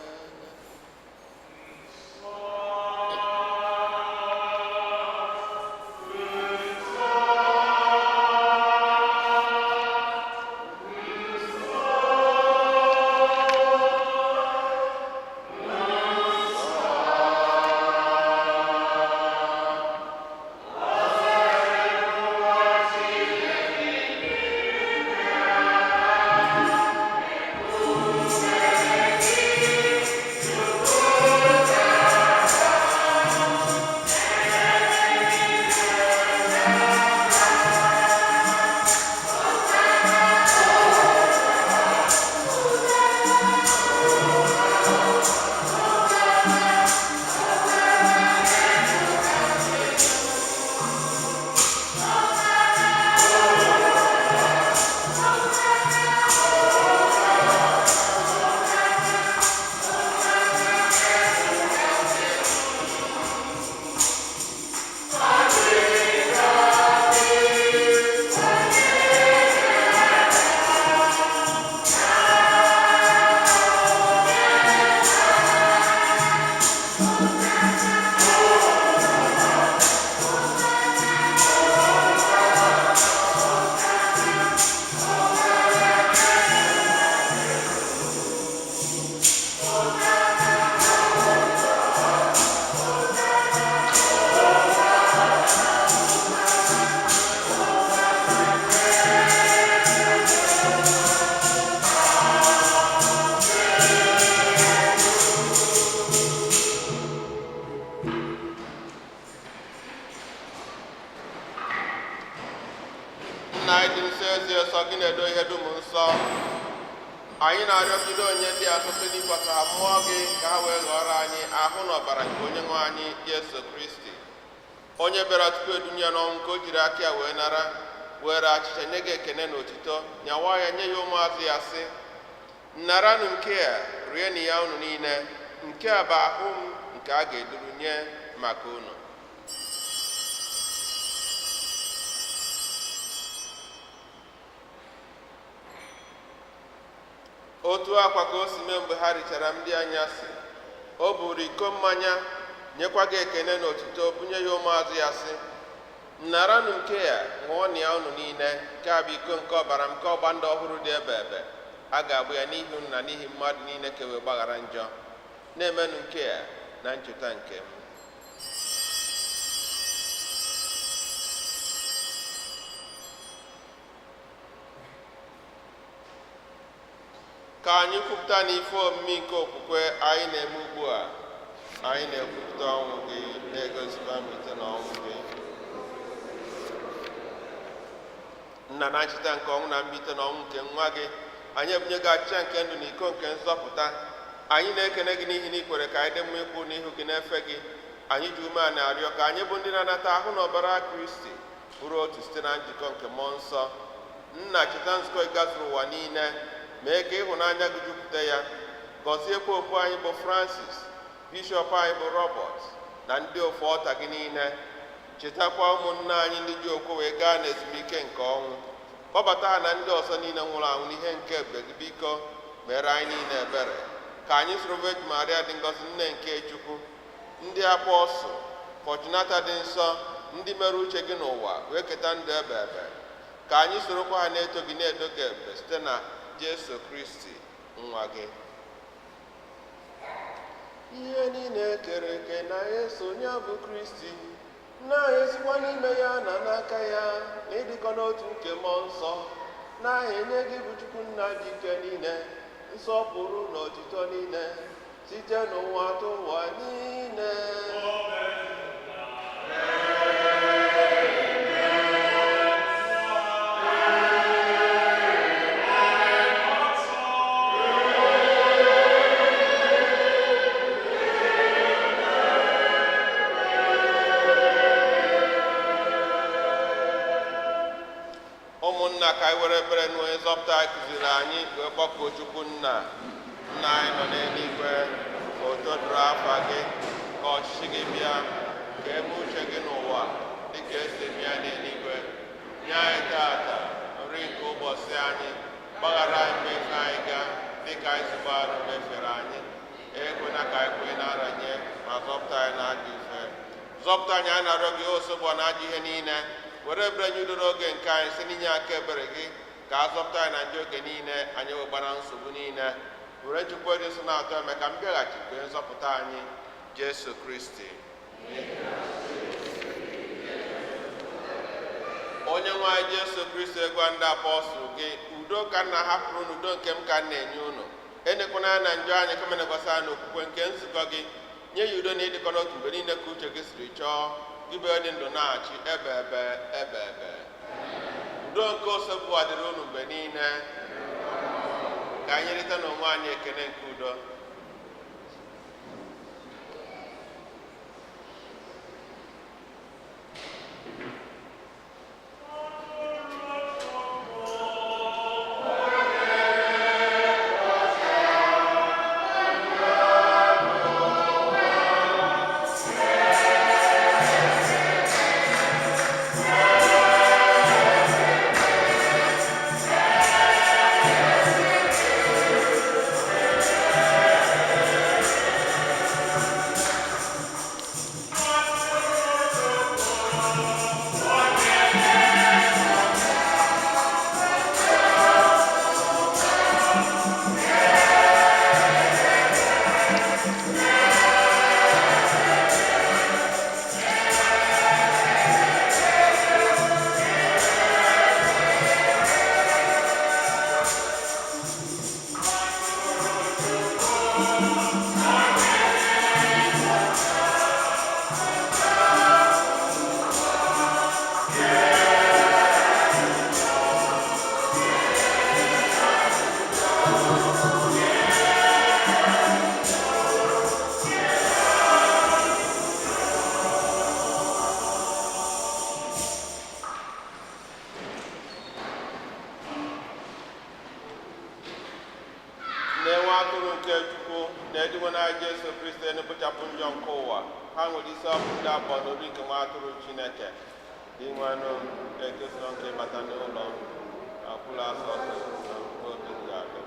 Nna anyị dị nsọ, ezi nsọ gị na-edo ihe dum nsọ, anyị na-arịọgide onye ndị a site n'ikwasa ha mmụọ gị ka ha wee ghọrọ anyị ahụ na ọbara nke onye nwe anyị Jesu Kristi, onye bịara tupu edunye ya n'ọnwụ nke o jiri aka ya wee nara, were achịcha nye gị ekene na otito, nyawa ya nye ya ụmụazụ ya sị: naranụ nke a, rienụ ya unu niile, nke a bụ ahụ m nke a ga-eduru nye maka unu. Otu akwa ka o si mee mgbe ha richara ndị anyasị, o buru iko mmanya nyekwa gị ekene na otito, bunye ya ụmụazụ ya sị: naranụ nke a, ṅụọnụ ya unu niile, nke a bụ iko nke ọbara m nke ọgba ndụ ọhụrụ dị ebe ebe, a ga-agbụ ya n'ihi unu na n'ihi mmadụ niile ka e wee gbaghara njọ. Na-emenụ nke a na ncheta nke m. Ka anyị kwupụta n'ife omimi nke okwukwe anyị na-eme ugbu a. Anyị na-ekwupụta ọnwụ gị, na-egosikwa mbilite n'ọnwụ gị. Nna, na ncheta nke ọnwụ na mbilite n'ọnwụ nke nwa gị, anyị ebunye gị achịcha nke ndụ na iko nke nzọpụta. Anyị na-ekene gị n'ihi na ị kwere ka anyị dị mma ịkwụ n'ihu gị na-efe gị. Anyị ji ume a na-arịọ ka anyị bụ ndị na-anata ahụ na ọbara Kristi bụrụ otu site na njikọ nke mmụọ nsọ. Nna, cheta nzukọ ị gazuru ụwa niile, mee ka ịhụnanya gị jupụta ya. Gọziekwa opu anyị bụ Francis, bishọp anyị bụ Robert, na ndị ofu ọta gị niile. Chetakwa ụmụnne anyị ndị ji okwu wee gaa n'ezumike nke ọnwụ, kpọbata ha na ndị ọzọ niile nwụrụ anwụ n'ihe nke ebube gị. Biko mere anyị niile ebere, ka anyị soro Virgin Maria dị ngọzi, nne nke Chukwu, ndị apọstụl, Fortunata dị nsọ, ndị mere uche gị n'ụwa wee keta ndụ ebe ebe, ka anyị sorokwa ha na-eto gị na-edo gị ebube site na Jesu Kristi nwa gị. Ihe niile kere eke na-eso ya bụ Kristi, na-esikwa n'ime ya na n'aka ya na ịdịkọ n'otu nke mmụọ nsọ, na-enye gị bụ Chukwu nna dị ike niile nsọpụrụ na otito niile site n'ụwa tụ ụwa niile. Ụmụnna, ka anyị were ebere na onye nzọpụta anyị kụziri anyị wee kpọkuo Chukwu nna. Nna anyị nọ n'eluigwe, ka udo dịrị afa gị, ka ọchịchị gị bịa, ka eme uche gị n'ụwa dịka esi eme ya n'eluigwe. Nye anyị tata nri nke ụbọchị anyị, gbaghara anyị mmefu anyị ga dịka anyị si gbaghara mefere anyị. Ekwena ka anyị kwee na-aranye, ma zọpụta anyị n'ajọ ife. Zọpụta anyị, anyị na-arịọ gị, osogbo na ajọ ihe niile. Were ebere nye udo n'oge nke anyị, si n'inye aka ebere gị ka a zọpụta anyị na njọ oge niile, anyị wegbara nsogbu niile. Were nchukwu dị nsọ na-atọ eme ka mbịaghachi nke nzọpụta anyị Jesu Kristi. Onye nwe anyị Jesu Kristi, gwa ndị apọstụl gị, udo ka nna hapụrụ unu, udo nke m ka m na-enye unu. Enekwana anya na njọ anyị, kama nekwasị anya n'okwukwe nke nzukọ gị. Nye ya udo na ịdịkọ n'otu mgbe niile ka uche gị siri chọọ, gị bụ onye dị ndụ na-achị ebe ebe ebe ebe. Udo nke osebụ dịrị unu mgbe niile. Ka anyị rite n'onwe anyị ekene nke udo. Na-enwe atụrụ nke Chukwu na-ediwe na Jesu Kristi na-ekpochapụ njọ nke ụwa. Ha nwere isi ọkụ ndị abụọ n'obi nke nwa atụrụ Chineke. Dị nwanụ etosiro nke ịbata n'ụlọ m, akwụla asọsọ na obi m ga-abịa.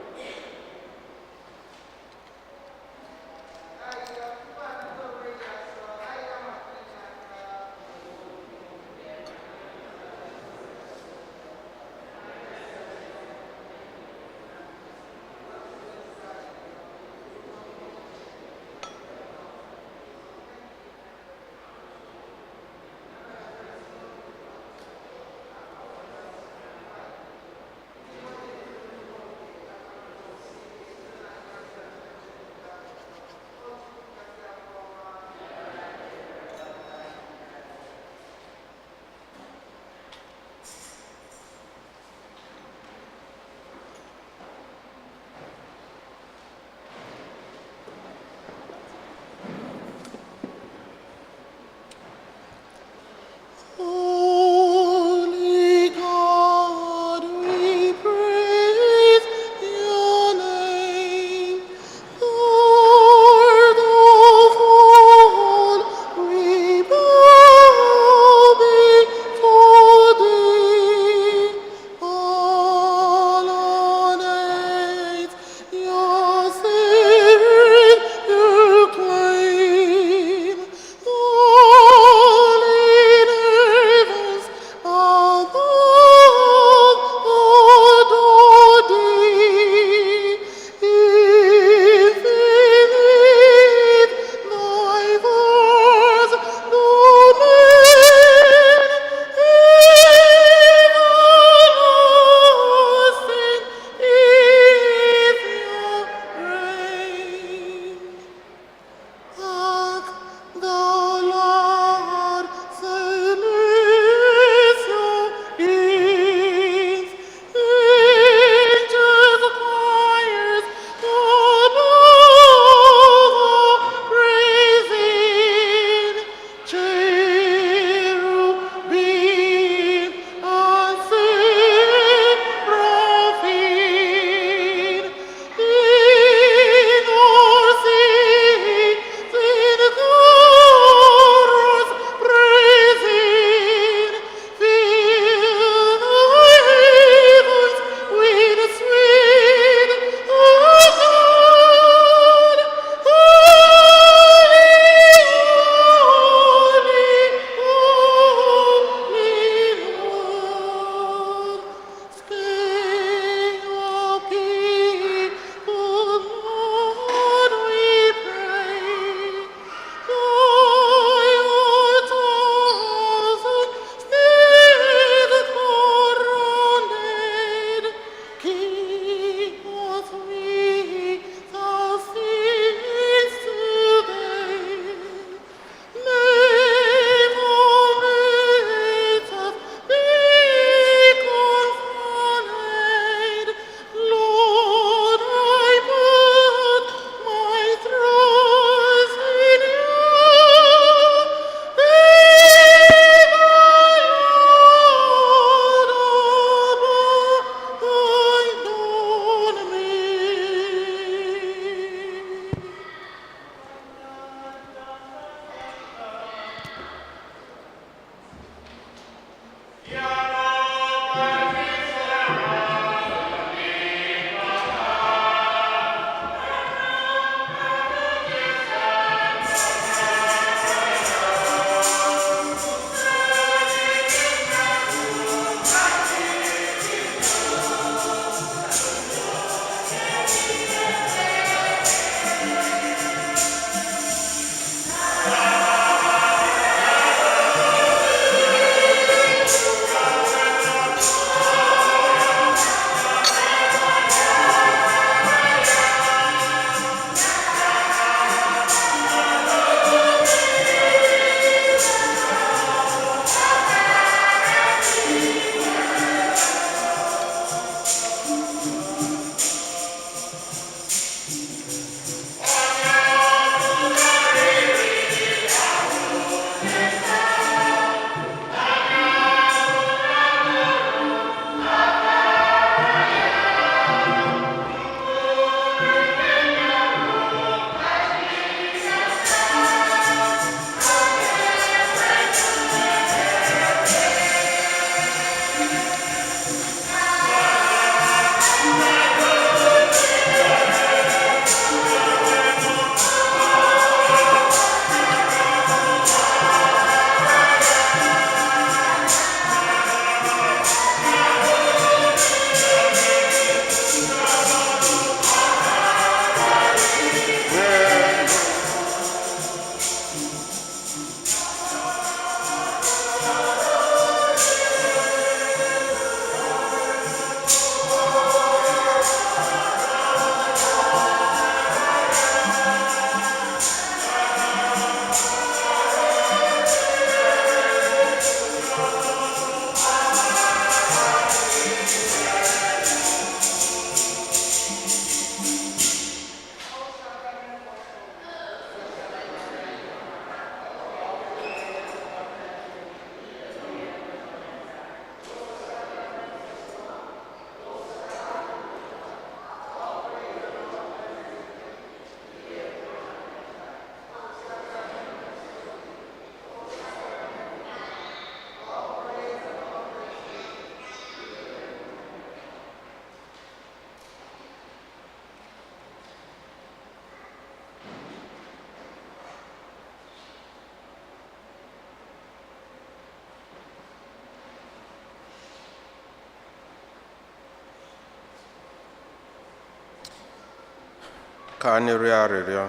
Ka anyị rịọ arịrịọ.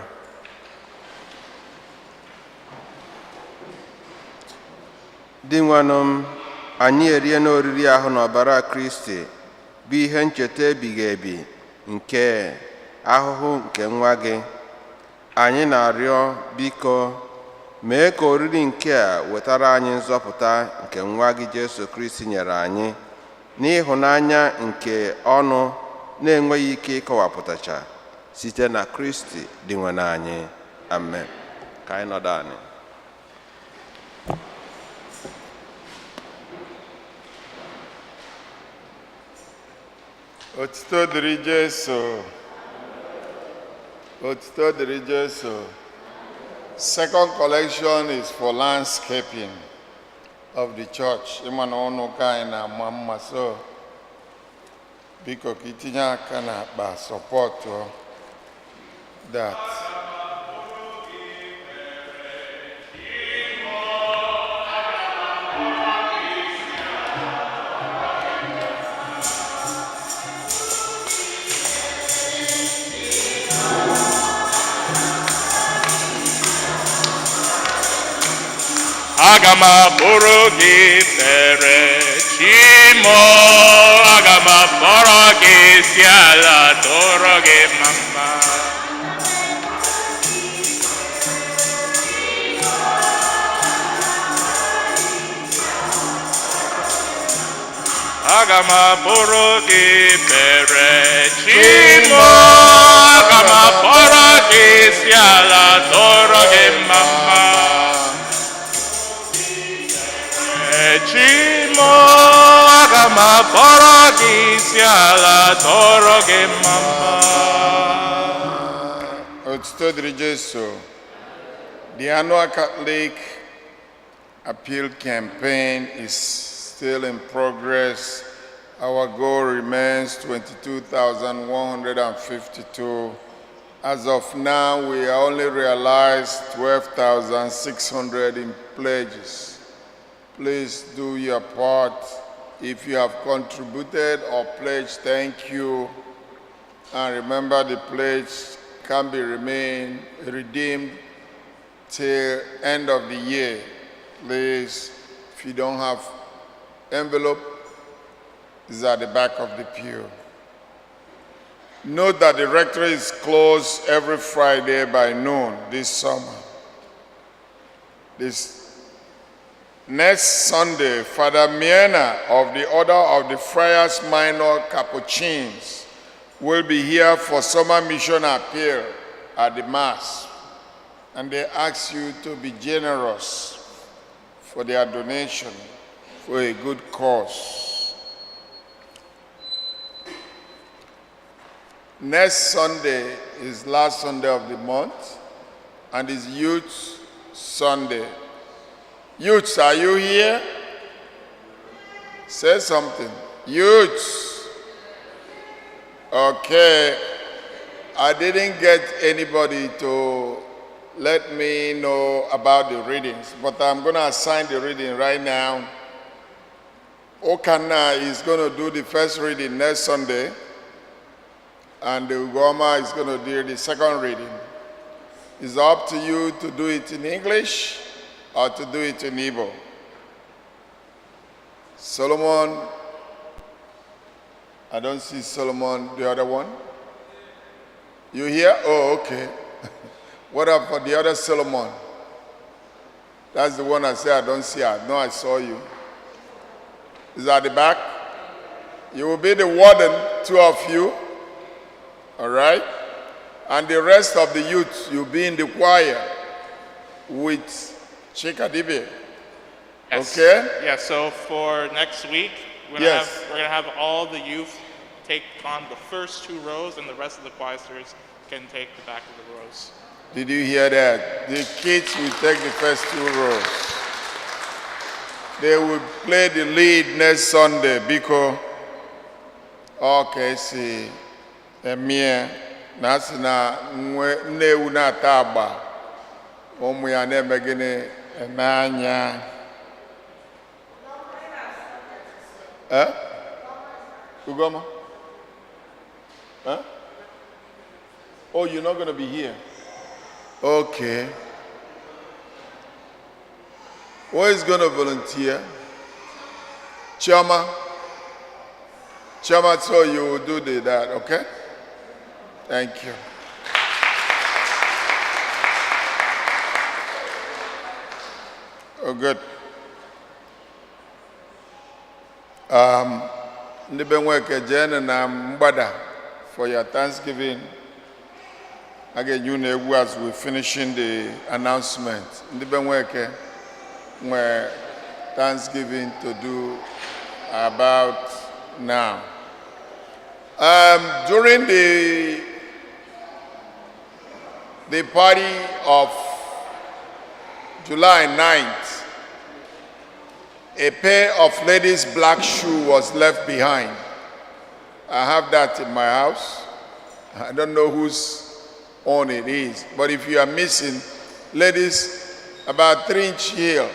Dinwenụ m, anyị erie n'oriri ahụ n'ọbara Kristi bụ ihe ncheta ebighị ebi nke ahụhụ nke nwa gị. Anyị na-arịọ, biko mee ka oriri nke a wetara anyị nzọpụta nke nwa gị Jesu Kristi nyere anyị n'ịhụnanya nke ọnụ na-enweghị ike ịkọwapụtacha, site na Kristi Dinwenụ anyị. Amen. Ka anyị nọdụ anyị. Otito dịrị Jesu. Otito dịrị Jesu. Second collection is for landscaping of the church. Ịma na ụlọ ụka anyị na-ama mma, so biko ka itinye aka n'akpa support that. Aga m abụrụ gị fere Chimo, aga m akpọrọ gị si ala tụrụ gị mma. Aga m abụrụ gị fere Chimo, aga m akpọrọ gị si ala tụrụ gị mma. Chimo, aga m akpọrọ gị isi ala tọrọ gị mma. Otito dịrị Jesu. The annual Catholic Appeal campaign is still in progress. Our goal remains 22,152. As of now, we only realized 12,600 in pledges. Please do your part. If you have contributed or pledged, thank you. And remember, the pledge can be remain redeemed till end of the year. Please, if you don't have envelope, is at the back of the pew. Note that the rectory is closed every Friday by noon this summer. This next Sunday, Father Miena of the Order of the Friars Minor Capuchins will be here for summer mission appeal at the Mass. And they ask you to be generous for their donation for a good cause. Next Sunday is last Sunday of the month and is Youth Sunday. Youths, are you here? Say something. Youths. Okay. I didn't get anybody to let me know about the readings, but I'm going to assign the reading right now. Okana is going to do the first reading next Sunday, and the Ugoma is going to do the second reading. It's up to you to do it in English or to do it in Igbo. Solomon, I don't see Solomon, the other one. You here? Oh, okay. What about the other Solomon? That's the one I say I don't see. I know I saw you. Is at the back? You will be the warden, two of you. All right? And the rest of the youth, you'll be in the choir with Chikadibe. Yes. Okay. Yeah, so for next week, we're gonna, Yes. we're gonna have all the youth take on the first two rows, and the rest of the choirsters can take the back of the rows. Did you hear that? The kids will take the first two rows. They will play the lead next Sunday because, okay, see, emie na asị na nne ewu na-ata agba, ụmụ ya na-eme gịnị? Eme anya. Eh? Ugoma? Eh? Oh, you're not going to be here. Okay. Who is going to volunteer? Chioma. Chioma, so you will do that, okay? Thank you. Oh, good. Ndị be Nweke, jeenụ na mgbada for your Thanksgiving. A ga-enye unu egwu as we finishing the announcement. Ndị be Nweke nwere Thanksgiving to do about now. During the party of July 9th, a pair of ladies' black shoe was left behind. I have that in my house. I don't know whose own it is, but if you are missing, ladies, about 3-inch heel,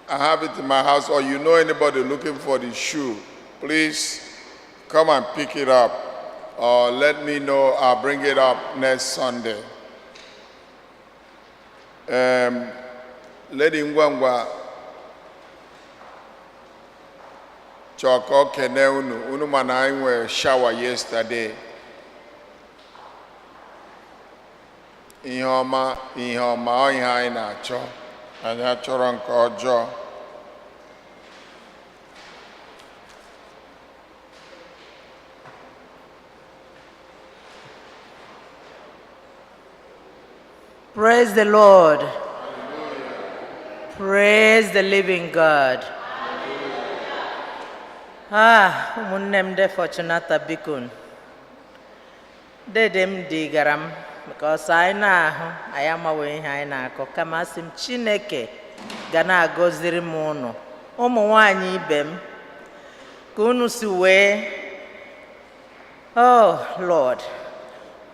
I have it in my house, or you know anybody looking for the shoe, please come and pick it up, or let me know. I'll bring it up next Sunday. Lady Ngwangwa chọrọ ka ọ kene unu. Unu ma na anyị nwere shower yesterday. Ihe ọma, ihe ọma, ọ ihe anyị na-achọ. Anyị achọrọ nke ọjọọ. Praise the Lord. Praise the living God. Ah, ụmụnne m ndị Fortunata, biko. Dede m digara m because anyị na-ahụ anyị amaghị ihe anyị na-akọ, kama asị m Chineke ga na-agọziri m ụnụ ụmụ nwanyị ibe m ka unu si wee, oh Lord,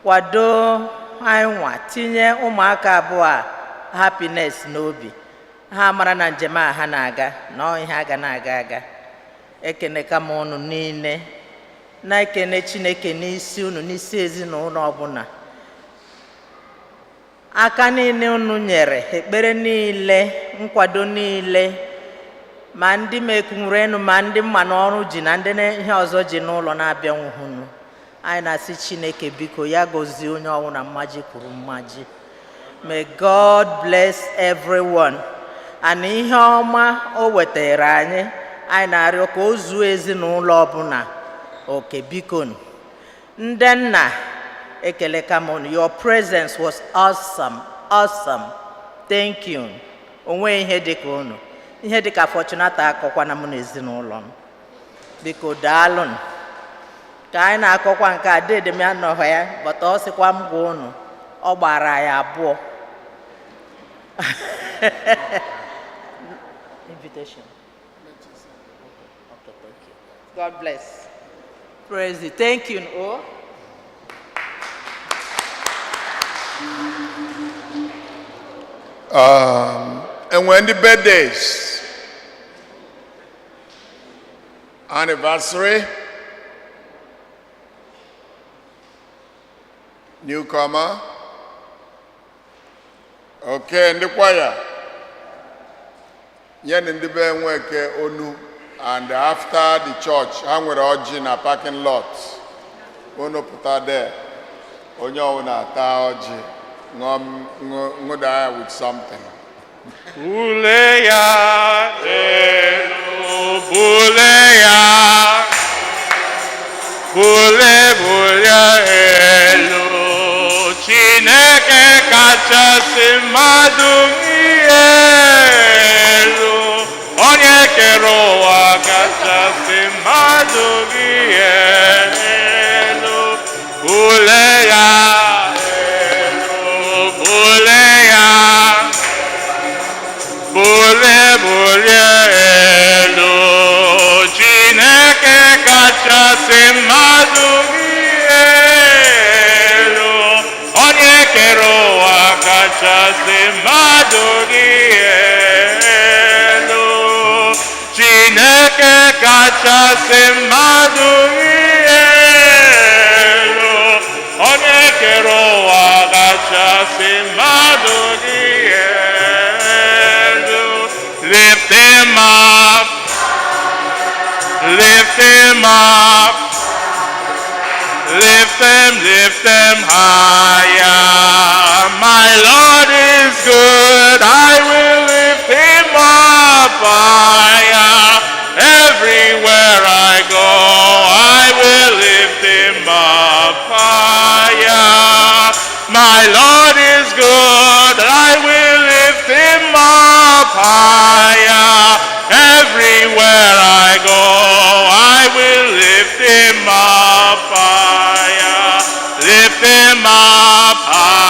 kwado anyị nwa tinye ụmụaka abụọ a happiness n'obi ha, mara na njem a ha na-aga na ọ ihe a ga na-aga aga. Ekeneka m unu niile, na-ekene Chineke n'isi unu, n'isi ezinụlọ ọbụla, aka niile unu nyere, ekpere niile, nkwado niile, ma ndị mekwurenu, ma ndị mma n'ọrụ ji na ndị ihe ọzọ ji n'ụlọ na-abịanwuhunu. Anyị na-asị Chineke biko ya gọzie onye ọbụla mmaji kwuru mmaji. May God bless everyone. And ihe ọma o wetara anyị, anyị na-arịọ ka o zuo ezinụlọ ọbụla oke, biko. Ndị nna, ekele m unu. Your presence was awesome, awesome. Thank you. Onwe ihe dịka unu, ihe dịka Fortunata akọkwana m na ezinụlọ m. Biko daalụnụ. Ka anyị na-akọkwa nke a, dede m anọghị ya, but ọ sịkwa m gwa unu, ọ gbara ya abụọ invitation. God bless. Praise you. Thank you. Oh. Enwere ndị birthdays, anniversary, newcomer? Okay, ndị kwaya, nyenụ ndị be Nweke onu, and after the church ha nwere ọjị na parking lot. Unu pụta there, onye ọbụla ata ọjị, ṅụọ ṅụda ya with something. Bulie ya elu, bulie ya, bulie, bulie elu, Chineke kachasị mmadụ ihe elu, onye kere ụwa kachasị mmadụ ihe elu, bulie ya elu, bulie ya. Bulie, bulie elu, Chineke kachasị mmadụ ihe elu, onye kere ụwa kachasị mmadụ ihe elu, Chineke kachasị mmadụ ihe elu. kere ụwa kachasị mmadụ niile elu. Lift him up, lift him up, lift him higher. My Lord is good, I will lift him up higher. Everywhere I go, I will lift him up higher. My Lord is good, I will lift him up higher. Everywhere I go, I will lift him up higher. Lift him up higher.